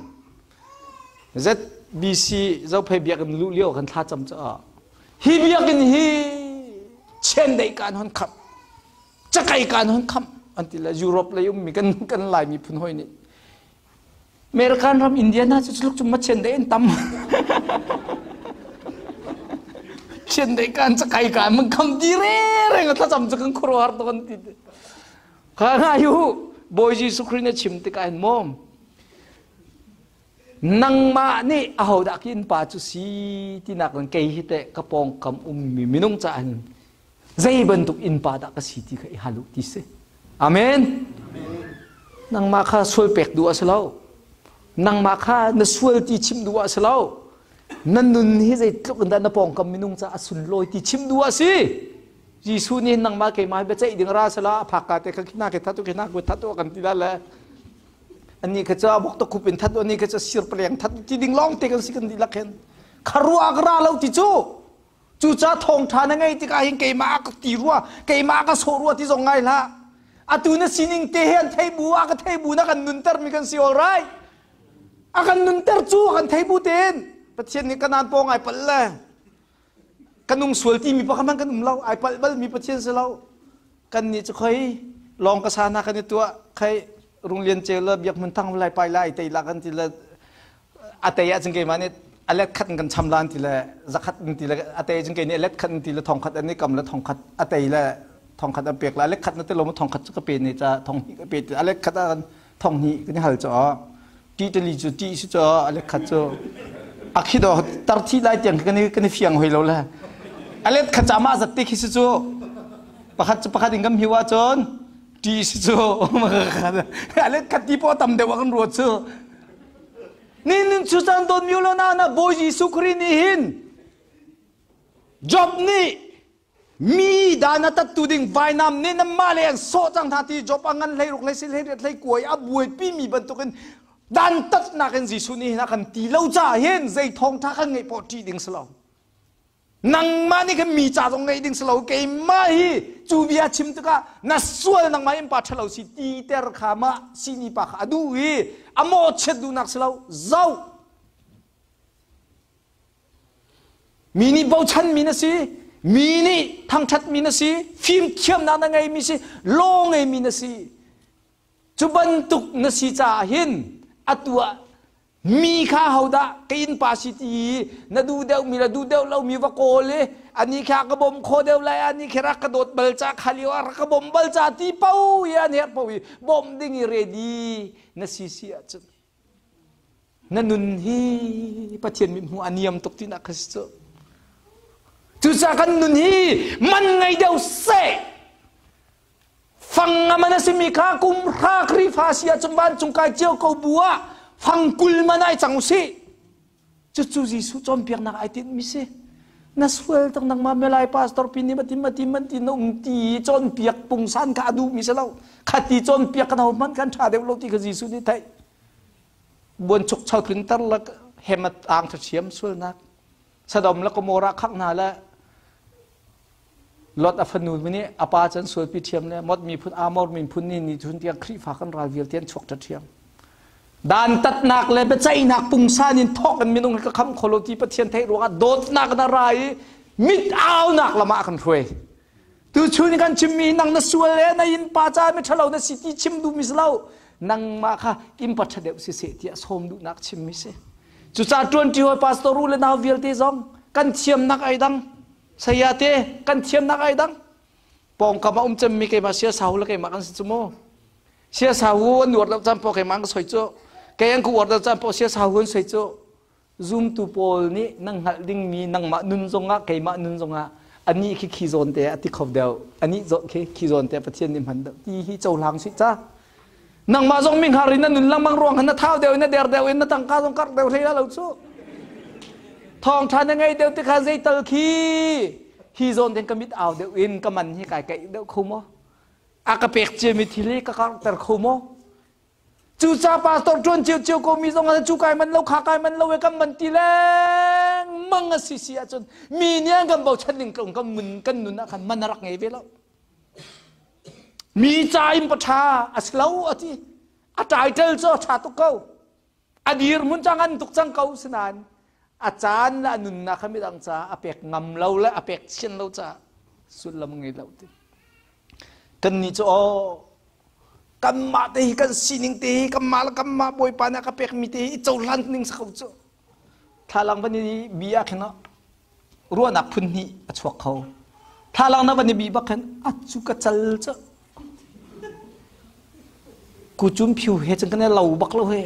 ZBC Zophei biakinn luh lio khan thla cam caah hi biakinn hi chiandeih kaan hon khamh, cakei kaan hon khamh an ti le Europe lei ummi kan kan Lai miphun hoi nih American ram Indiana cu culuk cu ma chiandeih an tam, chiandeih kaan cakei kaan man kham di reng thlacam cu kan khuaruahhar tuk an ti. Kha ngai u, Bawi Jesuh Khrih nih a chim tikah hin maw nangmah nih ahodah khi innpa cu si tinak in kei hi teh ka pawngkam ummi minung caah hin zei bantuk innpa dah ka si ti kha i hal u ti si. Amen. Nangmah kha sual pek duh a si lo. Nangmah kha na sual ti chim duh a si lo. Na nun hi zeitluk in dah na pawngkam minung caah a sunlawi ti chim duh a si. Jesuh nih nangmah keimah biaceih ding ra sala a phak ka te kha khina ke that khina ke that kan ti la le ani kha cha bok to khup in that ani kha cha sir paleng that ti ding long te kan si kan di lak hen kharua ka ra lo ti chu cu cha thong tha na ngei tikah hin keimah ka ti rua keimah ka so rua ti zong ngai hlah atu na sining te he an thei bu a ka thei bu na kan nunter mi kan si all right a kan nunter cu a kan thei bu ten Pathian nih kanan pawng ai pal le Kan um sual timi pakhat hmanh kan um lo. Ai palh bal mi Pathian si lo. Kan nih cu khoi lawng ka sa hna kan i tuah khai Runglian Ceu le Biak Hmun Thang lai pai lai tei la kan ti le a tei ahcun keimah nih a let khat in kan cham lan ti le zakhat in ti le a tei ahcun kei nih a let khat in ti le thong khat an i kam le thong khat a tei le thong khat an pek la a let khat na ti lo mu thong khat cu ka pe ne ca thong hnih ka pe ti a let khat ah thong hnih kan i hal cu ti tali cu ti si cu a let khat cu a khi do tar thi lai tiang kan i kan i fiang hoi lo le a let khat ca mah zat te khi si cu pakhat cu pakhat in kan hiu ahcun ti si cu a let khat ti po tam deuh ah kan ruat cu ni nin cu caan don miu lo na na Bawi Jesuh Khrih nih hin Job nih Mi dan a tattu ding vainam nih nanmah le an sawh cang hna ti Job a ngan 16 hlei sil 18 hlei kuai a buaipi mi bantukin dantatnak in Jesuh nih hin a kan ti lo caah hin zei thawngṭha kan ngeih poah ṭih ding si lo. Nangmah nih khan mi ca zong ngeih ding si lo. Keimah hi cu bia chim tikah na sual nangmah in pa ṭhalo si ti ter kha mah sihni pa kha a duh i a mawhchiat duhnak si lo. Zoh! Mi nih bochanmi na si, mi nih thangṭhatmi na si, fimthiamnak na ngeimi si, law ngeimi na si. Cu bantuk na si caah hin atu ah mi kha hodah ka innpa si ti i na duh deuhmi le duh deuh lomi va kawl i ani kha ka bawm kho deuh lai, ani khi rak ka dawt bal ca kha lio ah rak ka bawm bal ca ti po i an herh po i bawmh ding i ready na si si ahcun Na nun hi Pathian mithmuh a niam tuk tinak kha si cu. Cucaah kan nun hi man ngei deuh seh. Fang a man a simi kha kum hra Khrihfa si ahcun vancung kai cio ko bu ah fang 20 man ai cang usih. Cucu Jesuh cawnpiaknak ai tinhmi si. Na sual tak nangmah melai pastor pi nih mati mati man ti na um ti cawnpiak pungsan kha a duhmi si lo. Khati cawnpiak kan ho hmanh kan ṭha deuh lo ti kha Jesuh nih theih. Buanchuk chau tlunter la hemat ang ṭha sualnak. Sodom le Gomorrah khak hna le Lot a fanu nih a pa can sualpi ṭhiam le Mot miphun Amor miphun ni ni chun tiang Khrihfa kan ral vialte an chuak ṭha ṭhiam. Dantatnak le biaceihnak pungsan in thawk in minung hi ka kham kho lo ti Pathian theih ruangah dawtnak na ra i mit aunak lam ah kan hruai. Tuchun kan chimmi nang na sual le na inn pa ca mi ṭhalo na si ti chim duhmi si lo. Nangmah kha innpa ṭha deuh siseh tiah sawm duhnak chimmi si. Cucaah ṭuanṭi hawi pastor u le nau vialte zong kan thiamnak ai dang. Saya te kan thiamnak ai dang. Pawngkam a um cemmi keimah sia sahu le keimah kan si cu mu. Sia sahu an uar lo caan paoh keimah an ka soi cu. Kei an ka uar lo caan paoh sia sahu an soi cu. Zumtu pawl nih nang hngalh dingmi nangmah nun zongah keimah nun zongah anih khi khi zawn te a ti kho deuh. Anih zawn khi khi zawn te Pathian nih hman deuh ti hi cohlang sih ca. Nangmah zong mi hngar in na nun lengmang ruang na thau deuh in na der deuh in na tangka zong karh deuh hlei lo cu. Thawngṭha na ngei deuh ti kha zeital khi hi zawn den ka mit au deuh in ka man hi kai kaih deuh kho maw? A ka pek ciami thil hi ka karhter kho maw? Cuca pastor ṭuan cio ko mi zong cu kai man lo kha kai man lo e kan man ti lengmang a si si ahcun mi nih an kan bochan ning tlung kan mun kan nun ah khan man a rak ngei ve lo. Mi ca in paṭha a si lo a ti. A title cu a ṭha tuk ko. A dirhmun cu a ngan tuk cang ko sinain a caan le a nunnak kha midang caah a pek ngam lo le a pek sian lo caah sullam ngei lo ti. Kannih cu aw kanmah te hi kan sining te hi kanmah le kanmah Bawipa nih a ka pekmi te hi i cohlan ning si ko cu. Thlalang van i bi ah khin ruahnak phun hnih a chuak kho. Thlalang na van i bi bak khin a cu ka cal cu. Kucum phiu he cun kan i lo bak lo he.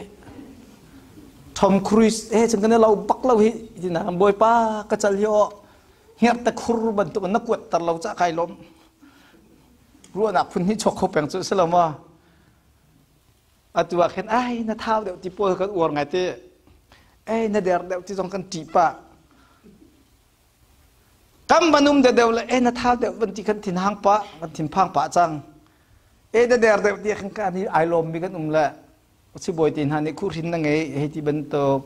Tom Cruise he cun kan i lo bak lo hi tina bawipa ka cal hi aw hngerh te khur bantuk na kuat ter lo ca kai lawm. Ruahnak phun hnih chuak kho peng cu si lo ma. Atu ah khin ai na thau deuh ti pawl kan uar ngai te. Ei na der deuh ti zong kan ṭih pah. Kan van um deuh le ei na thau deuh van ti kan thinhang pah, kan thinphang pah cang. E na der deuh ti khan kan ai lawm mi kan um le sibawi te hna nih khuhrin na ngei hei ti bantuk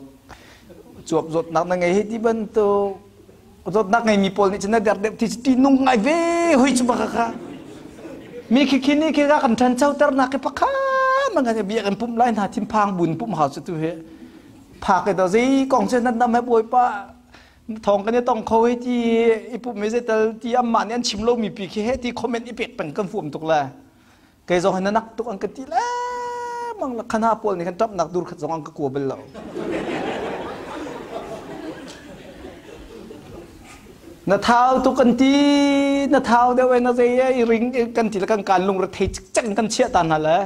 cuap zawtnak na ngei hei ti bantuk zawtnak ngeimi pawl nih cun na der deuh ti ti nung ngai ve hoi cu baka kha mi khi khi ni khi ka kan ṭhanchoter nak khi pakha man kan bia kan pumh lai hna thinphang bun pumh hau cu tu hi phak i do zei kong cu nan nam he bawipa thong kan i tong kho hei ti i pumh mi zeital ti amma nih an chim lo mi pi khi he ti comment i pek peng kan fuam tuk le kei zong hi na nak tuk an ka ti le mang la khana pawl nih kan ṭap nak dur khat zong an ka kua bal lo na thau tuk kan ti na thau deuh na zei i ring kan ti le kan kan lung re thei cek kan chiah ta hna le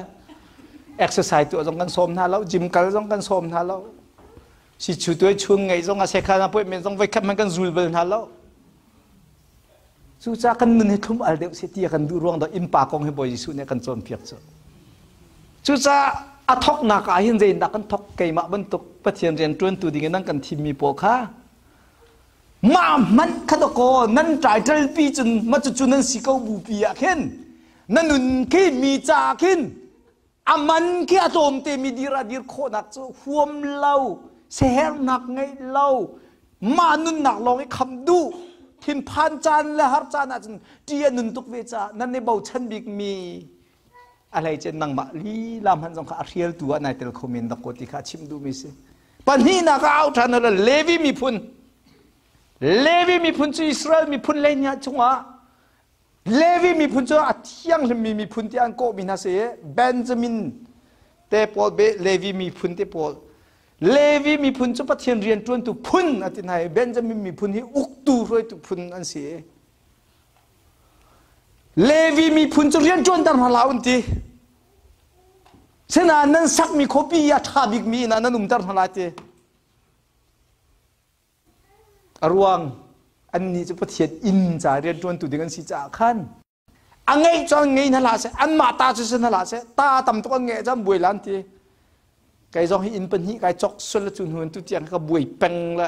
exercise tuah zong kan sawm hna lo gym kal zong kan sawm hna lo si chu tuai chung ngei zong a sekhan appointment zong voi khat man kan zul bal hna lo Cucaah kan nun hi thlum al deuh seh ti a kan duh ruang dah innpa kong hi Bawi Jesuh nih a kan cawnpiak cu. Cucaah a thawknak ah hin zeitindah kan thawk keimah bantuk Pathian rian ṭuantu ding in nan kan thimmi pawl kha mah hmanh kha dawkaw nan title pi cun ma cucu nan si ko bupi ah khin na nun khi mi ca khin A man khi a tlawmte mi dir ah dir khawhnak cu huam lo, siaherhnak ngeih lo, mah nunnak lawng i kham duh, thinphan caan le har caan ahcun ṭih a nun tuk ve caah nan i bochan bikmi a hleice nangmah lila hmanh zong kha a hrialtu ah nai tel kho men dawkaw ti kha a chim duhmi si. Pahnihnak ah au ṭhan le Levi miphun. Levi miphun cu Israel miphun lei chungah Levi miphun cu a thianghlimmi miphun tiah an kawhmi hna si i Benjamin te pawl Levi miphun te pawl Levi miphun cu Pathian rianṭuantu phun a ti hna i Benjamin miphun hi uktu hruaitu phun an si i Levi miphun cu rianṭuanter hna hlah un ti sinain nan sakmi khuapi a ṭha bikmi inn ah nan umter hna lai ti A ruang annih cu Pathian inn ca rianṭuantu ding an si caah khan a ngeih cu an ngei hna hlah seh anmah ta cu si hna hlah seh ta tam tuk an ngeih cun buai lan ti kei zong hi inn pahnih kai cok sul cu hnu in tu tiang ka buai peng le.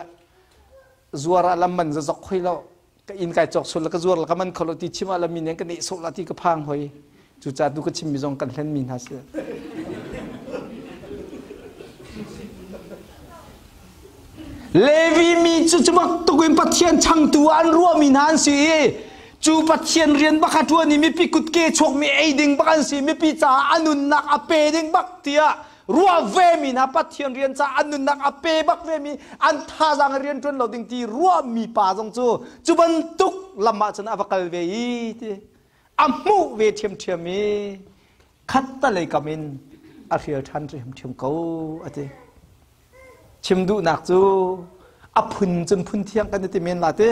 Zuar ah lam man zazok hoi lo. Ka inn kai cawk sul la ka zuar la ka man kho lo ti chim ah la mi nih ka neh sawh la ti ka phang hoi. Cucaah tu ka chimmi zong kan hlenmi hna si. Levi mi cu cu bantuk in Pathian changtu ah an ruahmi hna an si i cu Pathian rian bak a ṭuan i mipi kutke chuakmi ei ding bak an si, mipi caah a nunnak a pe ding bak tiah ruah vemi hna, Pathian rian caah an nunnak a pe bak vemi, an thazaang i rian ṭuan lo ding ti ruahmi pa zong cu cu bantuk lam ah cun a va kal ve i ti a hmuh ve ṭhiamṭhiam i khattalei kam in a hrial ṭhan ṭhiamṭhiam ko a ti. Chim duhnak cu a phun cun phun thiang kan i ti men la te.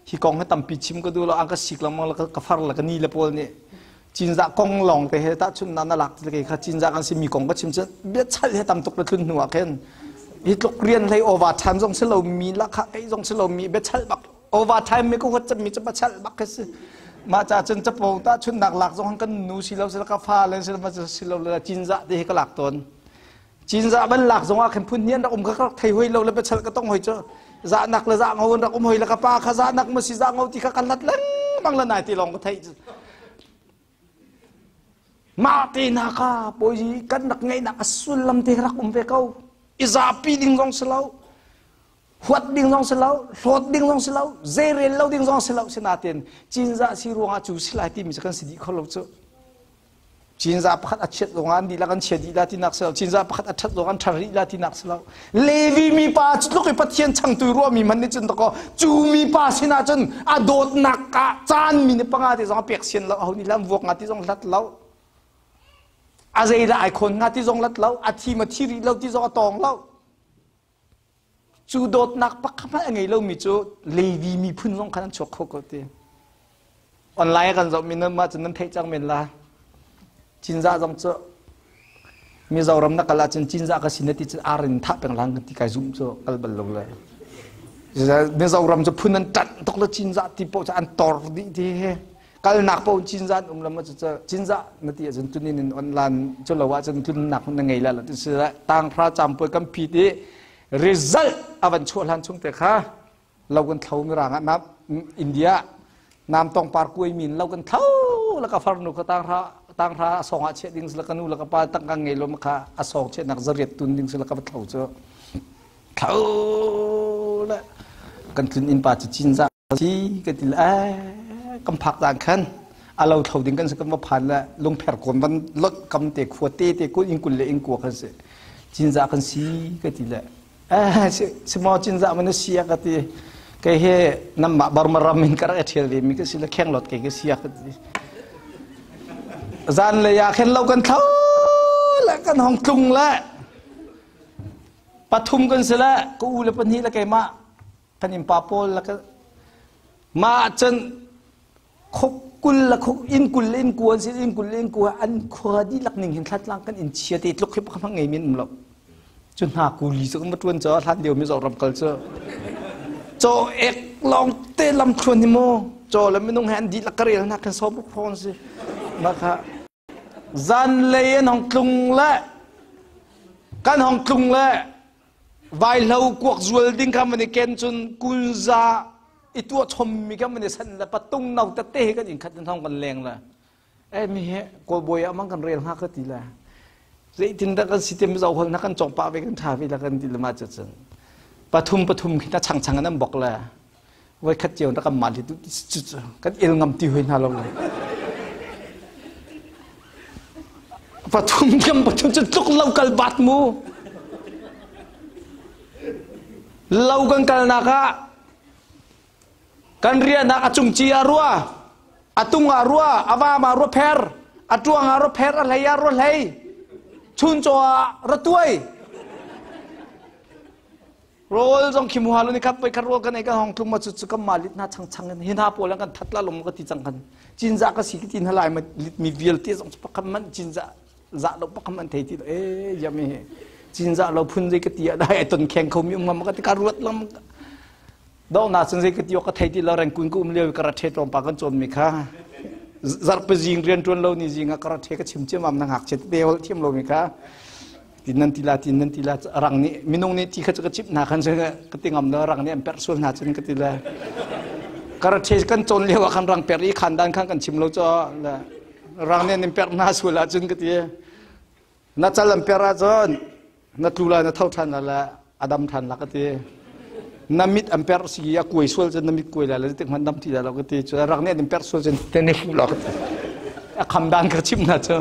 Hi kong hi tampi chim ka duh lo, an ka sik lengmang la, ka far la, ka ni le pawl nih Cinzah kong lawng te he tahchunhnak na lak ti kha Cinzah kan si mi kong ka chim cun biachal he tam tuk na tlun hnu ah khin hi tluk rian hlei overtime zong si lo mi la kha kei zong si lo mi biachal bak overtime mi ko huat mi cu biachal bak khi si. Mah ca cun capo tahchunhnak lak zong kan nu si lo si ka fa le si lo si lo le Cinzah te hi ka lak tawn. Cinzah ban lak zong ah khin phun hnih an rak um kha ka rak thei hoi lo le biachal ka tong hoi cu zahnak le zah ngo an rak um hoi le ka pa kha zahnak ma si zah ngo ti kha kan hlat lengmang le nai ti lawng ka theih. Mah te na kha bawi kan rak ngeihnak a sullam te rak um ve ko. I zapi ding zong si lo, huat ding zong si lo, hlawt ding zong si lo, zeirel lo ding zong si lo. Sinain Cinzah si ruangah cu si lai timi cu kan si dih kho lo cu. Cinzah pakhat a chiat zongah an dihlak an chia dih la tinak si lo. Cinzah pakhat a ṭhat zongah an ṭha rih la tinak si lo. Levi mipa cu tluk i Pathian changtu ruahmi man nih cun dakaw cu mipa sinah cun a dawtnak ah caan mi ni panga te zong a pek sian lo, aho nih lam vuak nga ti zong hlat lo, a zeidah ai khawn nga ti zong lat lo, a thi ma thi rih lo ti zong a tawng lo. Cu dawtnak pakhat hmanh a ngei lomi cu Levi miphun zong khan an chuak kho ko ti. Online kan zohmi nan mah cun nan theih cang men la. Cinzah zong cu Mizoram na kal ahcun Cinzah ka si na ti cun ar in thah peng lang kan ti kai zum cu kal bal lo le. Mizoram cu phun an ṭanh tuk le Cinzah ti poh cu an tor dih ti he. Kalnak paoh Cinzah an um lam cu Cinzah na ti ahcun tunin in online cu lo ahcun tlunnak na ngei la lo ti si tanghra campuai kan phit i result a van chuah hlan chung te kha lo kan thlo. Mirang ah nam India nam tong par kuai min lo kan thlo la, ka farnu ka tanghra tanghra a song ah chiah ding sila, ka nu la ka pa tangka ngei lo kha a song chiah nak zariat tun ding sila ka va thlo cu thlo le kan tlun inn pa cu Cinzah si ka ti le kan phak cang khan a lo thlo ding kan si. Kan va phan le lungpher kawn van lot kam te khua te te kul in kul le in kua kan si. Cinzah kan si ka ti le si maw, Cinzah man si ka ti, kei he namah Burma ram in ka rak thial ve mi ka si le kheng lot kei ka si ka ti. Zan le ya khen lo kan thlo le kan hong tlung le pathum kan si le ka u le pahnih le keimah kan innpa pawl la mah cun khuk kul la khuk in kul in ku an si in kul in ku an khua dihlak ning hin thlatlang kan in chia te tluk hi pakhat ngei min um lo cu hna kuli cu kan va tuan cho hlan lio mi Zoram kal cu chaw ek long te lam thluan hi mu chaw le minung he an dihlak ka rel na kan som ruk phone si ma kha zan lei an hong tlung le kan hong tlung le vaihlo kuak zual ding kha man i ken cun kunza i tuah chommi kha man i san le patung no tete he kan in khat in hong kan leng le eh mi he kawlbawi ah mang kan rel hnga ka ti le zeitin dah kan si te mizo hol na kan cong pa ve kan tha ve la kan ti le ma cu cun pathum pathum khi na chang chang an bok le voi khat cio na kan mal hi kan il ngam ti hoi hna lo le pathum kam pathum cu tluk lo kal bat mu lo kan kalnak ah kan riahnak a cung ci ah rua a tung ah rua a vam ah rua pher a tuang ah rua pher a hlei ah rua hlei chuncaw ah ratuai Rawl zong khi muha lo ni khat voi khat rawl kan ei kan hong tlung ma cu cu kan ma lit na chang chang in hi hna pawl an kan that la lom ka ti cang kan Cinzah ka si ki ti na lai ma lit mi vialte zong cu pakhat man Cinzah za lo pakhat man thei ti lo e yam he Cinzah lo phun zei ka ti a dai ton kheng kho mi um ma ka ti ka ruat lam do na cun zei ka ti ka thei ti lo reng kun ku um lio ka ra the tlawm pa kan cawn mi kha zarpe zing rian tuan lo ni zing ka ra the ka chim chiam am na ngak chet te hol thiam lo mi kha. Ti nan ti la ti nan ti la rang nih minung nih ti kha cu ka chimh hna khan ka ti ngam lo rang nih an perh sual hna cun ka ti le karate kan cawn lio ah khan rang per i khandan khan kan chim lo cho le rang nih an perh hna sual ahcun ka ti na cal an per ahcun na tlu lai na tho ṭhan la le a dam ṭhan la ka ti na mit an perh si a kuai sual cun na mit kuai lai le tik hmanh dam ti lai lo ka ti cu rang nih an perh sual cun te ne fu la ka ti a kham dan ka chimh hna cu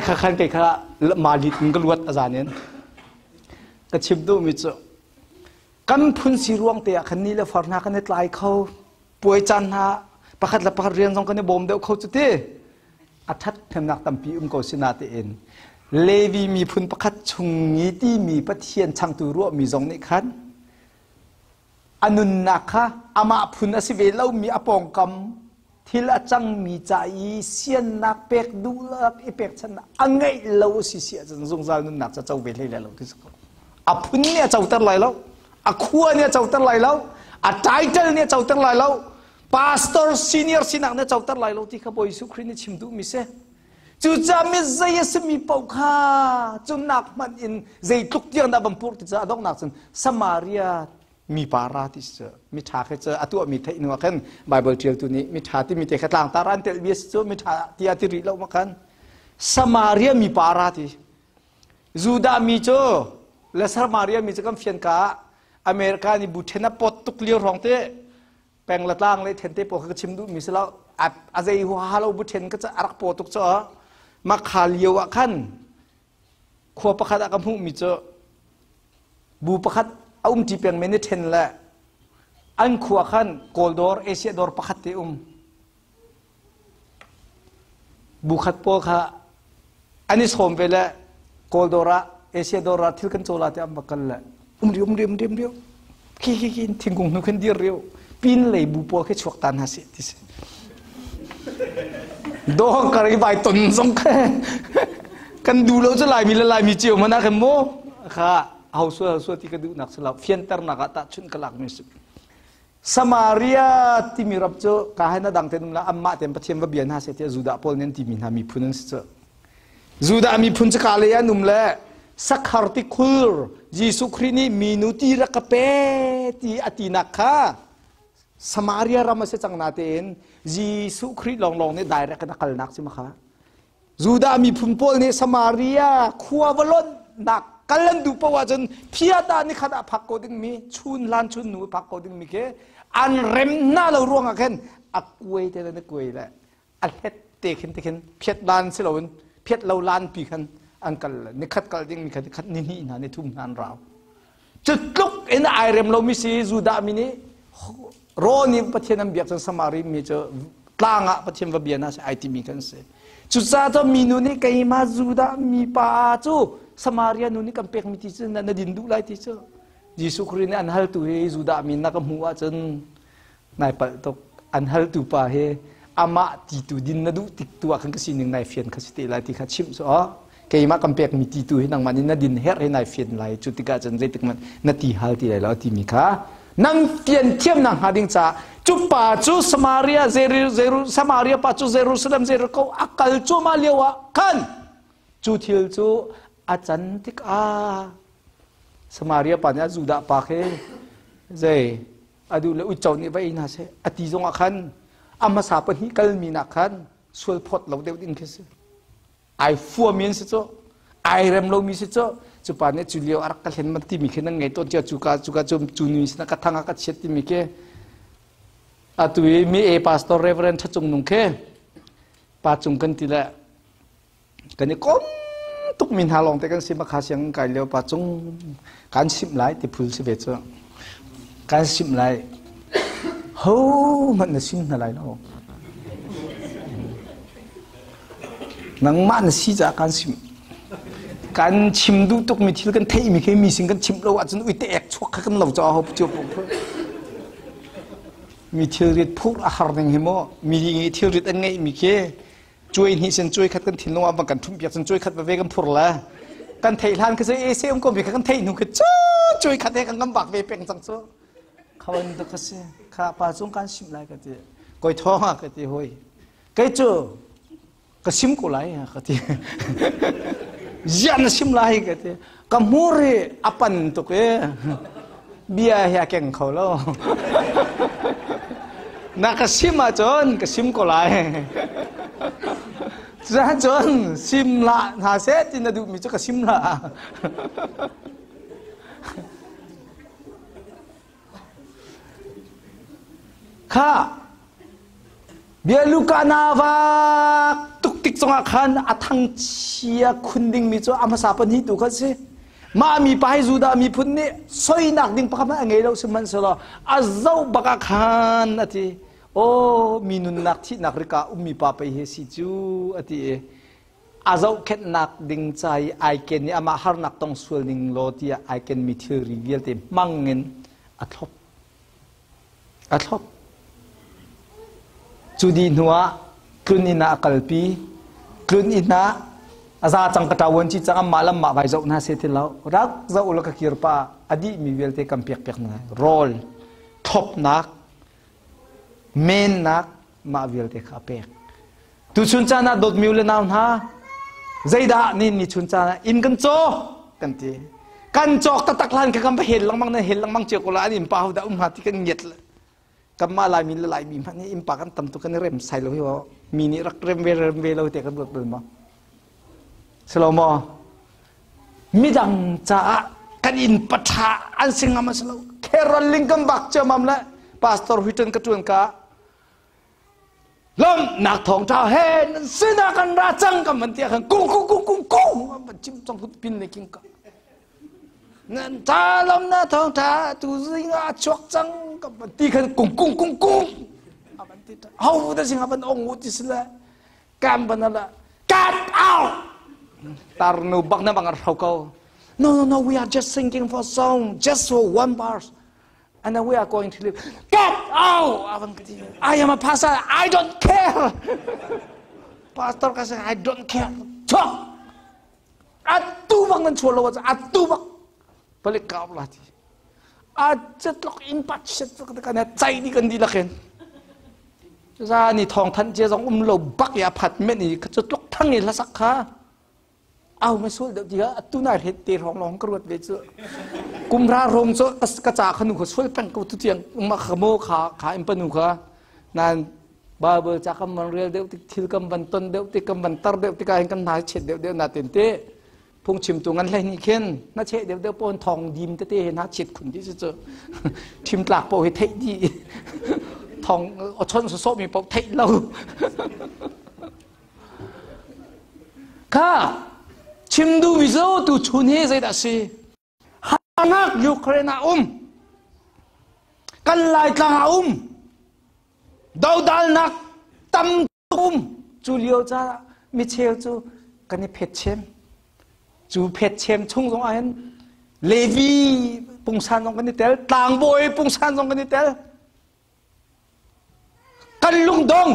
kha khan kei kha malit in ka luat a zan in ka chim duh mi cu kan phun si ruang te ah khan ni le far hna kan i tlai kho puai caan hna pakhat le pakhat rian zong kan i bawm deuh kho cu ti a ṭhat hnemnak tampi um ko sinatein Levi miphun pakhat chung i timi Pathian changtu ruahmi zong nih khan a nunnak kha amah phun a si ve lomi a pawngkam thil a cangmi ca i siannak pek duhlak i pekchannak a ngeih lo a si si ahcun zungzal nunnak ca co ve hlei lai lo ti si ko. A phun nih a coter lai lo, a khua nih a coter lai lo, a title nih a coter lai lo, pastor senior sinak na coter lai lo ti kha Bawi Jesuh Khrih nih chim duhmi si. Cucaah mi zei a simi paoh kha cunnak hmanh in zeitluk tiang dah van pur ti cu a donghnak cun Samaria mi pa ra ti cu mi ṭha khi cu a tuahmi theih hnu ah khan Bible ṭialtu nih mi ṭha timi te kha tlangtar an telh mi a si cu mi ṭha tiah ti rih lo ma khan Samaria mi pa ra ti Judah mi cu le Samaria mi cu kan fian ka ah America nih bu ṭhen a pot tuk lio hrawng te peng le tlang le then te pawl kha ka chim duhmi si lo a zei huaha lo bu then ka a rak paw tuk cu makha lio ah khan khua pakhat ah ka hmuhmi cu bu pakhat a um ṭi peng men i then le an khua khan kawl dawr Asia dawr pakhat te um bu khat pawl kha an i sawm ve le kawl dawr ah Asia dawr ah thil kan caw la te an va kal le um riu um riu um riu um riu khi khi khi thingkung hnu khin dir riu pin lei bu pawl khi chuak ta hna seh ti si dawr kar i vai ton zong kha kan du lo cu laimi le laimi cio mana khin mu kha hau sual hau sual ti ka duh nak silo fianter nak ah tahchunh ka lak mi si Samaria timi ram cu ka hai na dang te num la amma ten Pathian va bia hna seh tiah Judah pawl nih an timi hna miphun an si cu Judah miphun cu ka lei an um le sakhar tikhur Jesuh Khrih nih minu ti rak ka pe ti a tinak kha Samaria ram a si cang natein Jesuh Khrih lawnglawng nih direct in a kalnak si ma kha Judah miphun pawl nih Samaria khua va lonhnak kal an duh paoh ahcun phiata ni khat ah phak ko dingmi chun hlan chun nu phak ko dingmi khi an rem hna lo ruangah khin a kuai te le na kuai le a hlet te khin te khin phiat lan si loin phiat lo lan pi khan an kal ni khat kal ding mi khat khat ni hnih hna ni thum hna an rau cu tluk in ai rem lomi si Judah mi nih raw nih Pathian an biak cun Samari mi cu tlang ah Pathian va bia hna seh ai timi kan si cucaah cun minu nih keimah Judah mi pa cu Samaria nu nih kan pek mi ti cu na din duh lai ti cu Jesuh Khrih nih an haltu hi Judah mi na ka hmuh ahcun nai palh tuk an haltu pa hi amah ti tu din na duh tik tu ah khan ka sining nai fian kha si te lai ti kha chimh cu oh keimah kan pek mi ti tu hi nangmah nih na din herh hi nai fian lai cu tikah cun zeitik hmanh na ti hal ti lai lo timi kha nan fian thiam nak hnga ding caah cu pa cu Samaria Zeru Samaria pa cu Jerusalem Jericho a kal cuahmah lio ah khan cu thil cu a can tikah Samaria pa nih a Judah pa khi zei a duh le uico nih va ei hna seh a ti zongah khan a hmasa pahnih kalmi nak khan sual phawt lo deuh ding khi si ai fuami an si cu ai rem lomi si cu cu pa nih cu lio a rak ka hlen man timi khi nan ngei tawn cia cuka cuka cu cu ni sin ka thang a ka chiat timi khi atu i mi e pastor reverend thacung nung khi pa cung kan ti le kan i kom tuk mi hna lawng te kan si makha siang kai lio pa cung kan simh lai ti phul si ve cu kan simh lai ho hmanh na sim hna lai lo nangmah na si caah kan sim kan chim duh tuk mi thil kan theih mi khi mi sin kan chim lo ahcun uite ek chuak kha kan lo caah ho cio mi thilrit phur a har ning hi mu mi thilrit an ngeih mi khi cuai hnih sin cuai khat kan thinlung ah kan ṭhumh piak cun cuai khat veve kan phur le kan theih hlan khi e se um ko mi kha kan theih hnu khi cu cuai khat he kan ngam bak ve peng cang cu khawan tu ka si kha pa cung kan sim lai ka ti koi thong ah ka ti hoi kei cu Ka sim ko lai ka ti. Ziah na sim lai ka ti. Ka hmur hi a pan tuk i bia hi a keng kho lo. Na ka sim ahcun ka sim ko lai. Cucun sim hlah hna seh ti na duhmi cu ka sim hlah. Kha bia Luka na vak tuk tik zongah khan a thangchia khun dingmi cu a hmasa pahnih tu kha si. Mah mi pa hi Judah miphun nih soinak ding pakhat hmanh a ngei lo sihmanhsehlaw a zoh bak ah khan a ti. Aw mi nunnak thihnak rika ummi pa pei hi si cu a ti i a zohkhenhnak ding ca i ai ken i amah harnak tong sual ning law tiah ai kenmi thilri vialte hmang in a thlop. A thlop. Cu dih hnuah tlun inn ah a kalpi. Tlun inn ah a za cang ka ṭawan ci cang amah lam mah vai zoh hna se ti lo. Rak zoh ulaw ka kir pa a dihmi vialte kan piak piak hna. Rawl, thlopnak, mennak mah vialte kha a pek. Tuchun caan ah dawtmi u le nau hna, zeidah nih ni chun caan ah inn kan caw kan ti. Kan cawk taktak hlan kha kan va hel lengmang na hel lengmang cio ko la an innpa ho dah um hnga ti kan ngiat le kanmah Laimi le Laimi hmanh nih innpa kan tam tuk kan i rem sai lo hi mi nih rak rem ve rem ve lo te kan ruat bal maw? Si lo maw? Midang caah kan inn patha an si ngam a si lo. Kheron ling kan bak ciamam le pastor huitan ka tuan ka lawmhnak thawngṭha he nan sinah kan ra cang kan van ti ahkhan kung kung kung kung kung an van chim cang hut pin le king ka nan ta lawmhnak thawngṭha tu zing ah a chuak cang kan van ti khan kung kung kung kung a van ti ho da sing a van ong u ti si le kam van ala cut out tarnu bak na bang ar ko no no no, we are just singing for song, just for one verse, and then we are going to live. Get out! I am a pastor. I don't care. Pastor ka say, I don't care. Chok! Atu bang nan chuah lo atu bang balik ka la ti. A chatlok in pat shet ka na chai di kan di lakin. Za ni thong than che zong um lo bak ya phat men i ka chatlok thang i hlasak kha. Au ma sul deuh ti atu nai het te rong long ka ruat ve cu kum ra rong cu ka ca khanu kha sual peng ko tu tiang ma kha mo kha kha in panu kha nan Bible ca kam van rel deuh tik thil kam van ton deuh tik kam van tar deuh tikah hin kan nai chet deuh deuh na ten te phungchim tu ngan hlei ni khin na che deuh deuh pon thong dim tete he na chet khun di cu thim tlak po hi theih di thong o chon so so mi po theih lo. Kha chim duhmi cu tuchun hi zeidah si? Harnak Ukraine ah um. Kan Laitlang ah um. Dodalnak tam um. Cu lio caah micheu cu kan i phet chem. Cu phet chem chung zong ah hin Levi pungsan zong kan i tel, tlangbawi pungsan zong kan i tel. Kan lungdong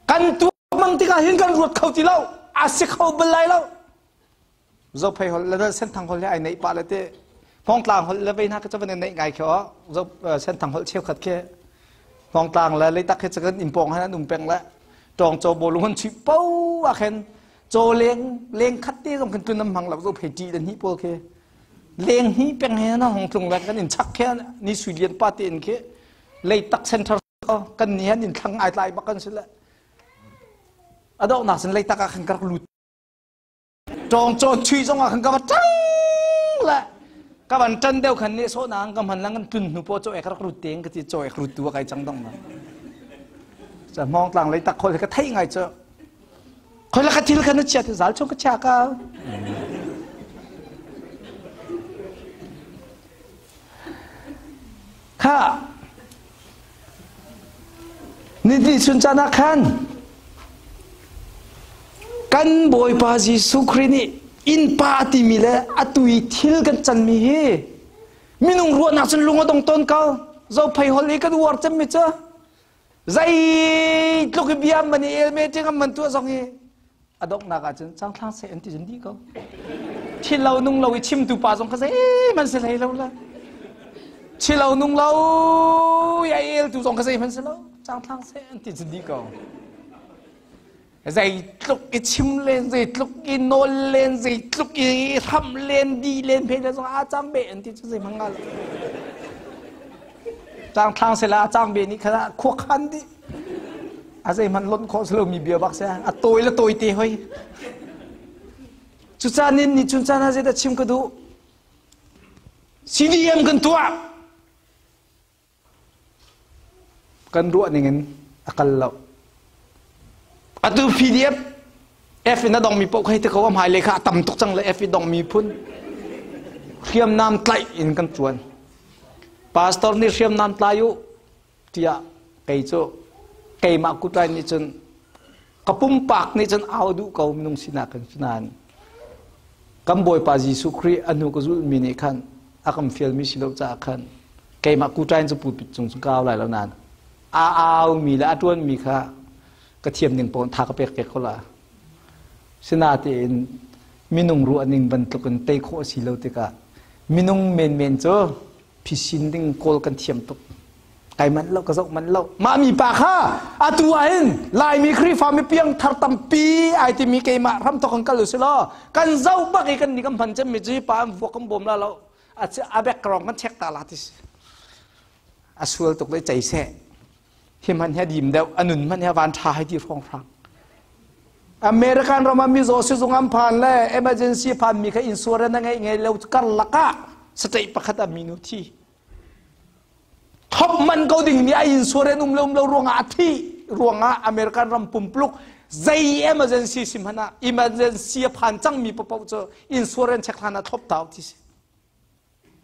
kan tuak mang tikah hin kan ruat kho ti lo, a si kho bal lai lo. Zophei hol le Senthang hol he ai neih pah le te Hmawngtlang hol le vei hna ka chavan neih ngai khe o zo Senthang hol cheukhat khi Hmawngtlang le Leitak khi chakan impong han an um peng le tawng cho bolung han chuih po ah khen cho leng leng khat te zong khan tun am hmang lo zophei ṭi le hnih pawl khi leng hi peng he na hong tlung le kan in chak khe ni sui lian pa te in khi Leitak center kan ni han in thlang ai tlai bak kan si le adok nak sin Leitak ah khan ka rak lut tawng chawn chui zong ah khan ka va tang le ka van tan deuh khan ne so nang ka man lang kan tlun hnu po cho ek rak rut teng ka ti cho ek rut tu kai chang dong na cha mong tlang Leitak khol ka thei ngai cho khoi la ka thil khan na chia ti zal chung ka chia ka kha ni chun caan ah khan kan Bawipa Jesuh Khrih nih innpa timi le atu i thil kan canmi hi minung ruahnak cun lung a dong tawn ko. Zophei hol i kan uar cemmi cu zeitluk i bia man i el me ting man tuah zong hi a donghnak ah cun cangthlang seh an ti cun dih ko. Thil lo nung lo i chimtu pa zong kha zeihmanh si hlei lo la, thil lo nung lo i a eltu zong kha zeihmanh si lo, cangthlang seh an ti cun dih ko. Zeitluk i chim len, zeitluk i nawl len, zeitluk i hram len, di len phe le zong a cang be an ti cu zei hmang lo. Cang thlang sela a cang be nih kha khua khan dih. A zei hmanh lonh khawh silo mi bia bak se a tawi le tawi te hoi. Cucaah nin ni chun caan ah zeidah chim ka duh? CDM kan tuah. Kan ruah ning in a kal lo. Atu PDF F in a dongmi paoh kha hei ti ko a hmailei kha a tam tuk cang le F i dongmi phun hriamnam tlaih in kan ṭuan. Pastor nih hriamnam tlai u tiah kei cu keimah kutlai nih cun ka pumpak nih cun au duh ko minung sinak in nain kan Bawipa Jesuh Khrih a hnu ka zulhmi nih khan a kan fialmi si lo caah khan keimah kutlai cu pulpit cung cu ka au lai lo nain a aumi le a ṭuanmi kha ka thiam ning paoh tha ka pek ve ko la. Sinain minung ruah ning bantuk in tei khawh a si lo tikah minung menmen cu phisin ding kawl kan thiam tuk. Kai manh lo, ka zoh manh lo. Mah mi pa kha atu ahhin Laimi Khrihfa mi piang thar tampi ai timi keimah ram thok kan kal u si law kan zoh bak i kan ni kan hman cemmi cu hi pa an vuak kan bawm la lo a background kan check ta la ti si. A sual tuk le cei seh. Hi hmanh hi a dim deuh, a nun hmanh hi a van ṭha hei ti hrawnghrang. American ram ah mizaw sizung an phan le emergency phan mi kha insurance na ngeih ngei lo karlak ah state pakhat ah minu thi. Thop man ko ding mi a insurance um lo um lo ruangah a thi ruangah American ram pumpluk zei emergency sim hmanh ah emergency a phan cang mi paoh cu insurance check hlan ah thlop tau ti si.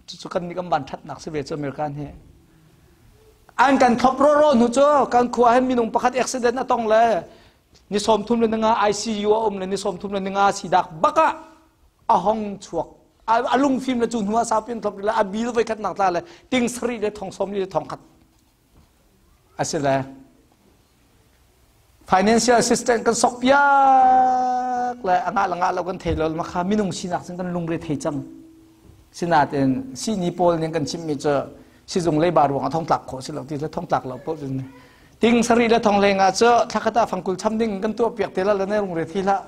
Cucu kan nih kan van ṭhatnak si ve cu American hi. An kan thlop rawraw hnu cu kan khua hin minung pakhat accident a tong le ni 35 ICU a um le ni 35 sidak bak ah a hong chuak. A lungfim le cu hnu ah saupi an thlop le a bil voi khat nak tla le ting sarih le thong sawm li le thong khat. Asile financial assistant kan sok piak le a ngah le ngah lo kan thei lo ma kha minung sinak cun kan lungre thei cang. Sinain sihni pawl nih kan chimmi cu sizung leiba ruang ah thongtlak khawh si lo ti le thongtlak lo paoh cun ting sarih le thong hleng ah cu thlakhat ah fangkul cham ding kan tuah piak te la le ne lungre thi hlah.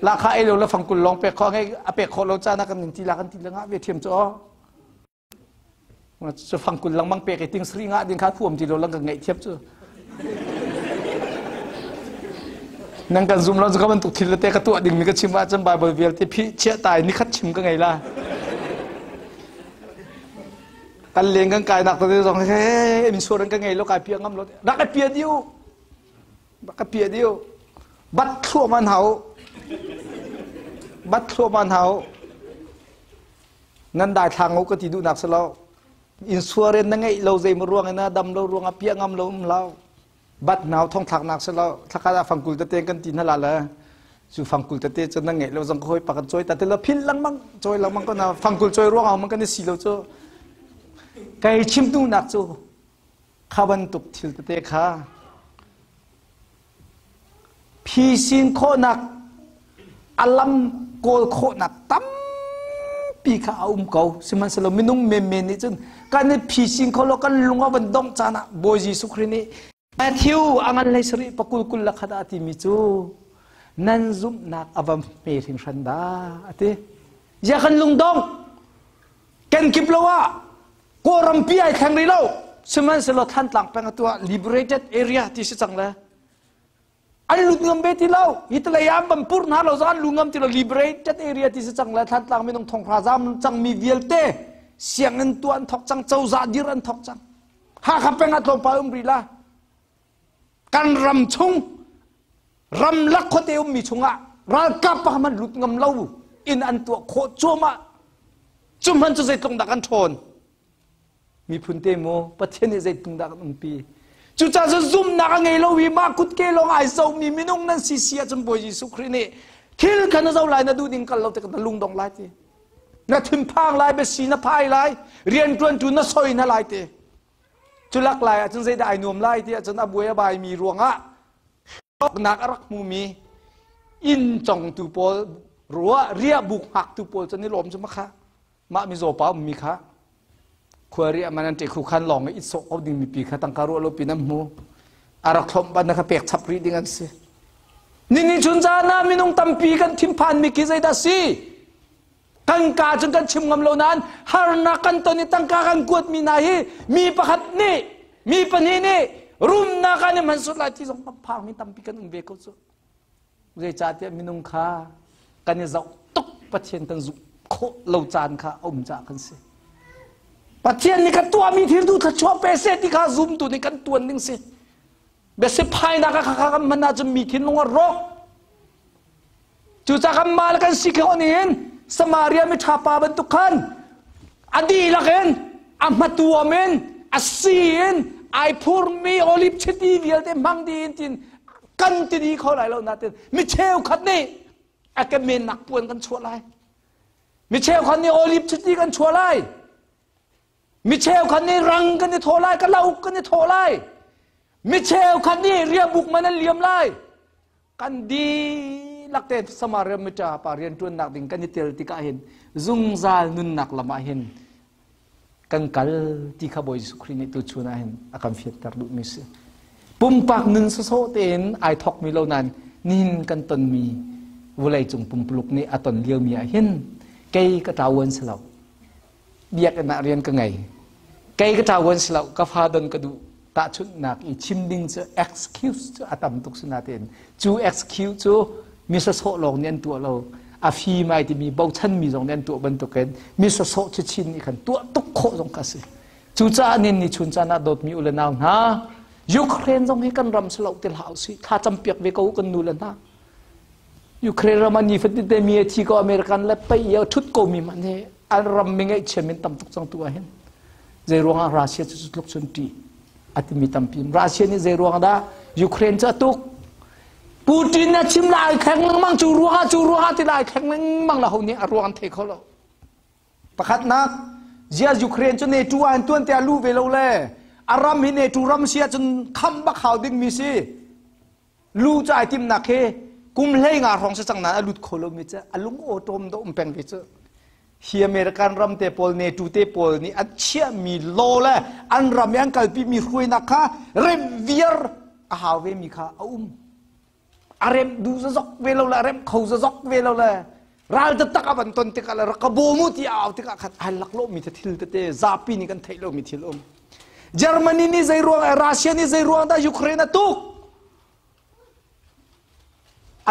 Lahkhah ei lo le fangkul lawng pek khawh ngei a pek khawh lo caan ah kan in ti la kan ti le ngah ve thiam cu aw. Cu fangkul lengmang pek i ting sari ngah ding kha thuam ti lo lang ka ngeih thiam cu. Nang kan zum lo cu ka bantuk thil te ka tuah ding mi ka chim ahcun Bible vialte phi chiah tai nikhat chim ka ngei la. Kan leng kan kai nak te zong he insurance ka ngei lo kai pia ngam lo. Rak ka pia diu. Rak ka pia diu. Bat thluahmah hau. Bat thluahmah hau. Nan daithlang u ka ti duhnak si lo. Insurance na ngeih lo zeimaw ruang in dam lo ruang ah piah ngam lo um lo. Bat nau thong thlaknak si lo. Thlakhat ah fangkul tete kan ti hna la le cu fangkul tete cu na ngeih lo zong ka hawi pa kan cawi ta ti lo phil lengmang cawi lengmang ko na fangkul cawi ruang ah man kan i si lo cu. Kai chim duhnak cu kha bantuk thil tete kha Phisin khawhnak a lam kawl khawhnak tampi kha a um ko. Sihmanhsehlaw minung menmen nih cun kan i phisin kho lo kan lung a van dongh caan ah Bawi Jesuh Khrih nih Matthew a ngan hlei sarih pakul kul le khat ah a timi cu nan zumhnak a va hme hringhran dah a ti. Ziah kan lungdong kenkip lo ah Kawlrampi ai thleng rih lo. Sihmanhsehlaw Thantlang peng atu ah liberated area ti si cang le an lut ngam ve ti lo. Hi talei ah an van pur hna lo zong an lu ngam ti lo. Liberated area ti si cang le Thantlang minung thonghra zam cangmi vialte sianginn tuah an thok cang, cozah dir an thok cang. Hakha peng ah tlawmpal um rih la. Kan ram chung ramlak khuate ummi chungah ralkap pakhat hmanh lut ngam lo in an tuah khawh cuahmah. Cu hmanh cu zeitluk dah kan ṭhawn? Miphun te mu Pathian nih zeitluk dah kan umpi? Cucaah cun zumhnak a ngei lo i mah kutke lawng ai zohmi minung nan si si ahcun Bawi Jesuh Khrih nih thil kha na zoh lai na duh ding kal lo tikah na lungdong lai ti. Na thinphang lai, biasi na phai lai, rianṭuantu na soi hna lai ti. Culak lai ahcun zeidah ai nuam lai ti ahcun a buai a baimi ruangah hlawknak a rak hmumi inn congtu pawl ruah riahbuk hngaktu pawl cu an i lawm cu makha mah mizaw pa ummi kha khua riah man an ṭe khu khan lawng i it sawh ko ding mipi kha tangka ruah lo pin an hmu a rak thlomh ban kha pek chap rih ding an si. Nini chun caan ah minung tampi kan thinphan mi khi zeidah si? Kan ka cun kan chim ngam lo nain harnak kan ton i tangka kan kuat mi hna hi mi pakhat nih, mi pahnih nih rumnak ah nih man sut lai ti zong kan phang mi tampi kan um ve ko cu. Zeicahtiah minung kha kan i zoh tuk, Pathian kan zumh khawh lo caan kha a um caah kan si. Pathian nih kan tuahmi thil tu thluachuah pe seh ti kha zumtu nih kan tuan ding si. Biasiphainak ah kha kan hman ahcun mi thinlung a rawk. Cucaah kan mah le kan si kho nih hin Samaria miṭha pa bantuk khan a dihlak in, a hmatuam in, a si in ai phurmi olive chiti vialte hmang dih in tin kan ti dih kho lai lo natin mi cheukhat nih a ke mennak puan kan chuah lai. Mi cheukhat nih olive chiti kan chuah lai. Mi cheukhat nih rang kan i thawh lai, kalauk kan i thawh lai. Mi cheukhat nih riahbuk man an liam lai. Kan dihlak te Samaria mita pa rianṭuannak ding kan i tel tikah hin zungzal nunnak lam ah hin kan kal ti kha Bawi Jesuh Khrih nih tuchun ah hin a kan fianter duhmi si. Pumpak nun sawsawh tein ai thawkmi lo nain nihin kan tonmi vawleicung pumpuluk nih a ton liomi ah hin kei ka ṭawan si lo. Biakinn ah rian ka ngei. Kei ka ṭawan si lo, ka fa don ka duh. Tahchunhnak i chim ding cu excuse cu a tam tuk si natein cu excuse cu mi sawsawh lawng nih an tuah lo. A fim ai timi bochan mi zong nih an tuah bantukin mi sawsawh chinchin nih khan tuah tuk khawh zong kha si. Cucaah nin ni chun caan ah dawtmi u le nau hna, Ukraine zong hi kan ram si lo ti hlah usih, thla campiak ve ko kan nu le hna. Ukraine ram ah nifatin te mi a thi ko, American le pei i a ṭhut ko mi hmanh hi an ram mi ngaihchia min tam tuk cang tu ah hin zei ruangah Russia cu tluk cun ṭih a timi tampi. Russia nih zei ruang dah Ukraine cu a tuk? Putin a chim lai thleng lengmang, cu ruangah, cu ruangah ti lai thleng lengmang la, ho nih a ruang an thei kho lo. Pakhatnak, zia Ukraine cu NATO ah an tuan te a lu ve lo le a ram hi NATO ram si ahcun kham bak hau ding mi si. Lu cu ai timnak hi kum 15 hrawng si cang nain a lut kho lomi cu a lung awṭawm do um peng ve cu. Hi American ram te pawl, NATO te pawl nih an chiahmi law le an ram i an kalpimi hruainak kha remh viar a hau ve mi kha a um. A remh duh zazok ve lo le a remh kho zazok ve lo le ral taktak a van ton tikah le rak ka bawm u ti a au tikah khan ai laklawhmi thil tete zapi nih kan theih lomi thil um. Germany nih zei ruang, Russia nih zei ruang dah Ukraine a tuk?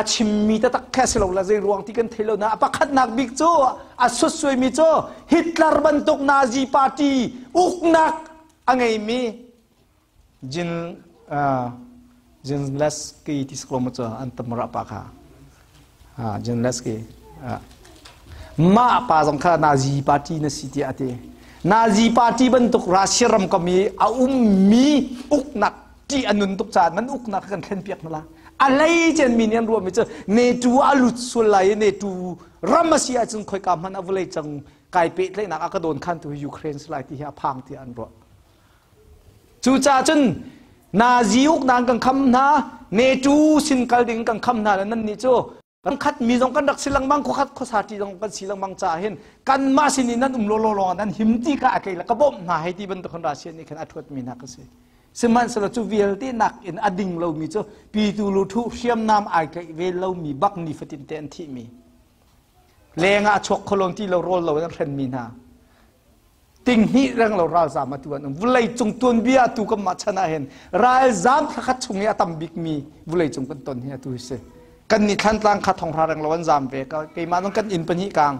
A chimmi taktak kha si lo la, zei ruang ti kan thei lo na. A pakhatnak bik cu a sutsuaimi cu Hitler bantuk Nazi party uknak a ngeimi Jin Zelensky ti saklo mu cu an tamra pa kha Zelensky mah pa zong kha Nazi party na si tiah a ti. Nazi party bantuk Russia ram kam i a ummi uknak ṭih a nun tuk caah nan uknak kan thlen piak hna la. A lei cen mi nih an ruahmi cu NATO a lut sual lai i NATO ram a si ahcun khoika hmanh a vawlei cang kai pehtlaihnak a ka dawn khan tu hi Ukraine si lai ti hi a phang tiah an ruah. Cucaah cun Nazi uknak kan kham hna, NATO sin kal ding kan kham hna le nan nih cu kan khat mi zong kan rak si lengmang, khuakhat khuasa ṭi zong kan si lengmang caah hin kanmah sin in nan um lawlaw lawng nan him ti kha a kei le ka bawmh hna hei ti bantuk khan Russia nih khan a ṭhuat mi hna ka si. Sihmanhsehlaw cu vialte nak in a ding lomi cu pitu luthu hriamnam ai tlaih ve lomi bak nifatin te an thihmi leng ah chuak kholon ti lo rawl lo in an hren mi hna tinghnih reng lo ralzam atu an um. Vulei cung tuanbia atu kan mah chan ah hin ralzam thlakhat chung i a tam bik mi vulei cung kan ton hi atu hi si. Kan nih Thlantlang kha 3000 reng lo an zam ve. Keimah zong kan inn pahnih kang.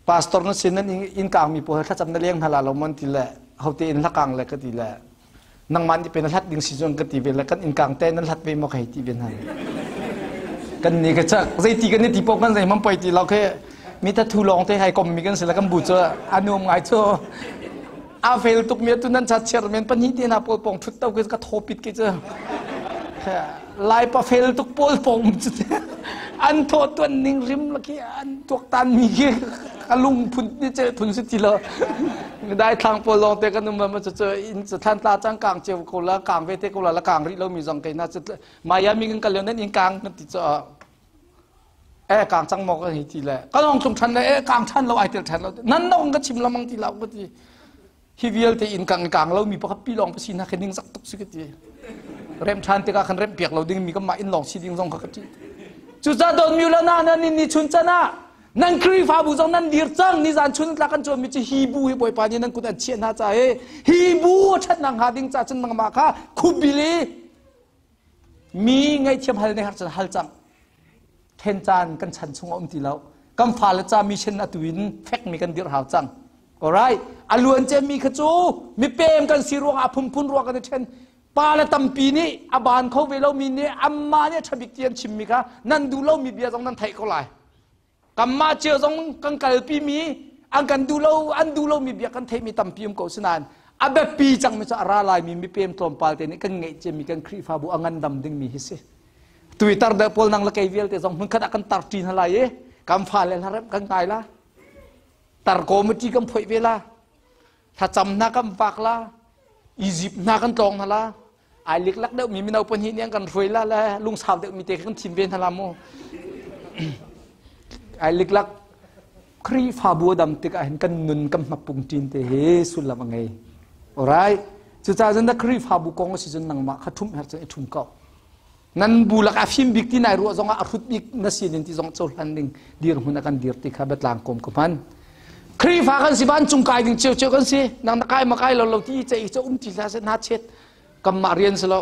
Pastor na sin nan inn kang mi pawl thlacam na leng hna la lo mon ti le hote in hlakang le ka ti le nangmah nih pe na hlat ding si cun ka ti ve le kan inn kang te nan hlat ve maw ka hei ti ve hna. Kan ni ka chak zeiti kan ni ti pok kan zei mam poi ti lo ke mi ta thu long te hai kom mi kan sila kan bu chu anuam ngai chu a fel tuk mi tu nan chat cher men pahnih te na pol pong thut to ke ka thopit ke chu lai pa fel tuk pol pong chu an tho tuan ning rim la ki an tuak tan mi ki ka lung phun ni che phun si ti lo. Dai thlang pawl lawng te kan um ma chu chu in chu thlan tla chang kang cheu ko la kang ve te ko la la kang ri lo mi zong ke na chu Miami kan kal nan in kang kan ti chu e kang chang mo ka hi ti le ka long tlung than le e kang than lo ai tel than lo nan nong ka chim lamang ti lo ka ti. Hi vialte in kang kang lo mi pakhat pi long pa si na khe ning zak tuk si ka ti. Rem ṭhan tikah khan remh piak lo ding mi kan mah inn lawng si ding zong kha ka ṭih. Cucaah dawtmi u le nau nan ni chun can ah nan Khrihfabu zong nan dir cang. Nizan chun tla kan cawnmi cu hi bu hi Bawipa nih nan kut an chiah hna ca i hi bu a ṭhatnak hnga ding ca cun nangmah kha khubil i mi ngaihthiam hal ne har cun hal cang. Then caan kan chan chung a um ti lo. Kan fale ca mission atu in fekmi kan dirh hau cang. Alright, a luan mi kha cu mipem kan si ruangah phunphun ruang kan i ṭhen. Pa le tampi nih a baan kho ve lomi nih anmah nih a ṭha bik ti an chimmi kha nan duh lomi bia zong nan theih ko lai. Kanmah cio zong kan kalpi mi an kan duh lo an duh lomi bia kan theihmi tampi um ko sinain a biapi cangmi cu a ra laimi mipem tlawmpal te nih kan ngeih ciami kan Khrihfabu a ngandam dingmi hi si. Twitter deuh pawl nang le kei vialte zong hmunkhat ah kan tar ṭi hna lai i kan fale hla rem kan ngai la. Tar committee kan phoih ve la. Thlacam hna kan vak la. Egypt hna kan tlawng hna la. Ai liklak deuh mi mino pahnih nih an kan hruai la le lungsau deuh mi te kan thim ve hna la mu. Ai liklak Khrihfabu a dam tikah hin kan nun kan hmapung ṭin te hi sullam a ngei. Alright. Cucaah cun na Khrihfabu kong a si cun nangmah kha ṭhumh her cun i ṭhum ko. Nan bu lak a fim bik ti nai ruah zongah a hrut bik na sinin ti zong cohlan ding dirhmun a kan dir ti kha biatlang kawm ka hman. Khrihfa kan si vancung kai ding cio kan si. Nang na kai ma kai lo lo ti ce ce um ti hlah se na chet kamah rian si lo.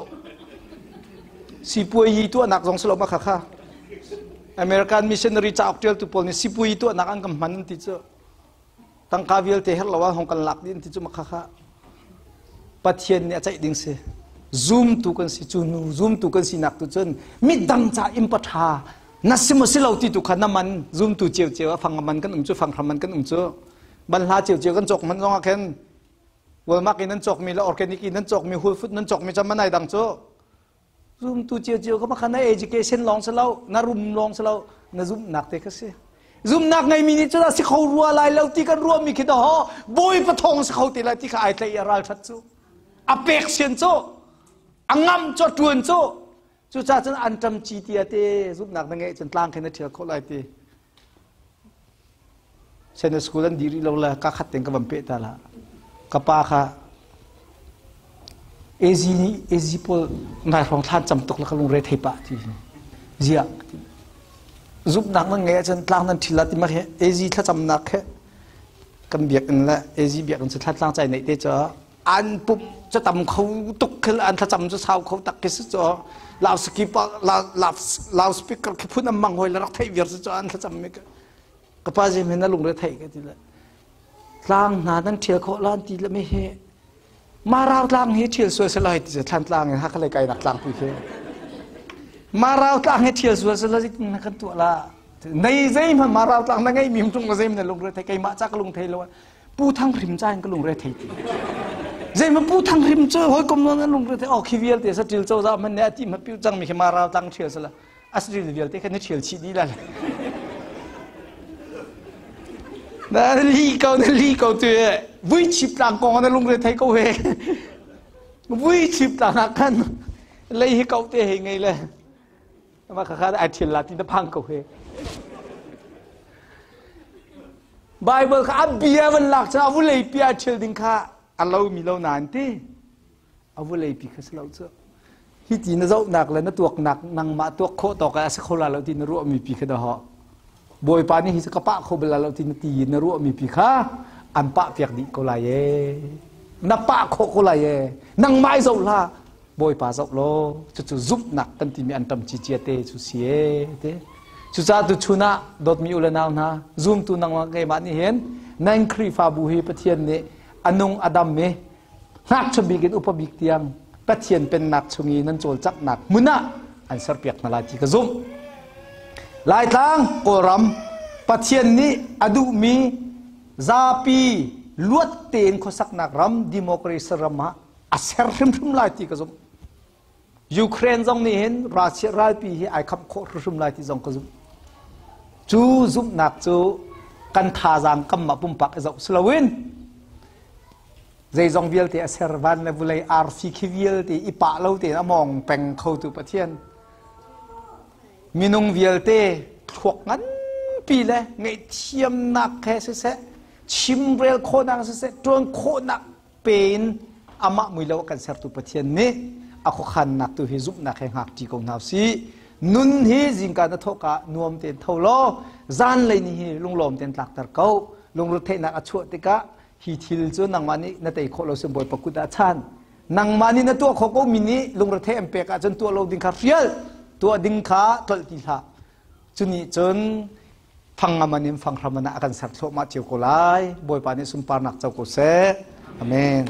Sipuai yi tuahnak zong si lo ma kha kha. American missionary cauk tial tu pawl nih sipuai tuahnak an kan hman an ti cu. Tangka vialte herh lo ah hong kan lak dih ti cu makha kha Pathian nih a ceih ding si. Zumtu kan si cu nu zumtu kan sinak tu cun midang ca in patha na si maw si lo ti tu kha na man zumtu cio cio a fang man kan um cu fang hram man kan um cu banhla cio cio kan cawk man zong ah khin Walmart in nan cawk mi le organic in nan cawk mi whole food nan cawk mi cam man ai dang cu Zumtu cio ka makha na education lawng si lo, na rum lawng si lo, na zumhnak te kha si. Zumhnak ngeimi nih cun a si kho rua lai lo ti kan ruahmi khi daw bawi pathawng si kho te lai ti kha ai tlaih i a ralṭhat cu. A pek sian cu, a ngamh cu, a ṭuan cu. Cucaah cun an ṭam ci tia te zumhnak na ngeih cun tlang khin na ṭhial khawh lai ti. Sunday school an dih rih lo le ka khat ten ka van peh ta la. Ka pa kha AZ nih AZ pawl nai hrawng thlan cam tuk la ka lungre thei pah ti zia zumhnak nan ngei ahcun tlang nan ṭhil la ti ma he AZ thlacamnak he kan biakinn le AZ biakinn cu thla tlang cai neih te cu an pumh cu tam kho tuk khil an thlacam cu sau kho tak khi si cu loudspeaker loudspeaker khi phun an mang hoi le rak theih viar cu an thlacam mi ka pa zim hin na lungre theih ka ti le tlang hna nan ṭhial khawh lan ti le mi hi marau tlang hi ṭhial sual se lai ti thlan tlang in hakhalei kai nak tlang pi khi marau tlang hi ṭhial sual se lai na kan tuah la nei zei hmanh marau tlang na ngei mi tung na zei na lungre thei keimah ca ka lung thei lo Pu Thang Hrim ca in ka lungre thei ti. Zei ma Pu Thang Hrim cu hawikom non an lungre thei oh khi vialte sa ṭil cozah man ne ati ma piu cang mi khi ma ral tlang ṭhial sala asril vialte kha na ṭhial chih dih la na li ko na li ko tu e vui chip tlang kong na lungre thei ko he vui chip tlang ah khan lei hi ko te hei ngei le ma kha kha ai ṭhial la ti na phang ko he Bible kha a bia van lak cun a vulei pi ah ṭhial ding kha a lo mi lo nain ti a vulei pi kha si lo cu hi ti na zohnak le na tuaknak nangmah tuak khawh tawk ah a si kho la lo ti na ruah mi pi kha dah Bawipa nih hi cu ka pah kho bal lo ti na ti na ruah mi pi kha an pah piak dih ko lai e na pah khawh ko lai e nangmah i zoh hlah Bawipa zoh law cucu zumhnak kan timi an tam cicia te cu si e te cucaah tu chun ah dawtmi u le nau hna zumtu nangmah keimah nih hin nan Khrihfabu hi Pathian nih a nung a dam i ngakchia bik in upa bik tiang Pathian pennak chung i nan cawlcanghnak hmun ah an serpiak hna lai ti ka zumh. Laitlang Kawlram Pathian nih a duhmi zapi luat tein khuasaknak ram democracy ram ah a ser hrimhrim lai ti ka zumh. Ukraine zong nih hin Russia ralpi hi ai khamh khawh hrimhrim lai ti zong ka zumh. Cu zumhnak cu kan thazaang kanmah pumpak i zoh si loin zeizong vialte a ser van le vulei arfi khi vialte i pah lo tein a mawng peng khotu Pathian minung vialte thluak nganpi le ngaihthiamnak he siseh chimrel khawhnak siseh ṭuan khawhnak pe in amah mui lo a kan sertu Pathian nih A khuakhannak tu hi zumhnak he hngak ṭi ko hna usih. Nun hi zingka na thawhka nuam tein tho law zanlei ni hi lunglawm tein tlakter ko. Lungretheihnak a chuah tikah hi thil cu nangmah nih na tei khawh lo sin Bawipa kut ah chan. Nangmah nih na tuah khawh ko mi nih lungrethei an pek ahcun tuah lo ding kha hrial, tuah ding kha tlolh ti hlah. Cunih cun fangaman in fanghraman ah a kan ser thluahmah cio ko lai. Bawipa nih sunparnak co ko seh. Amen.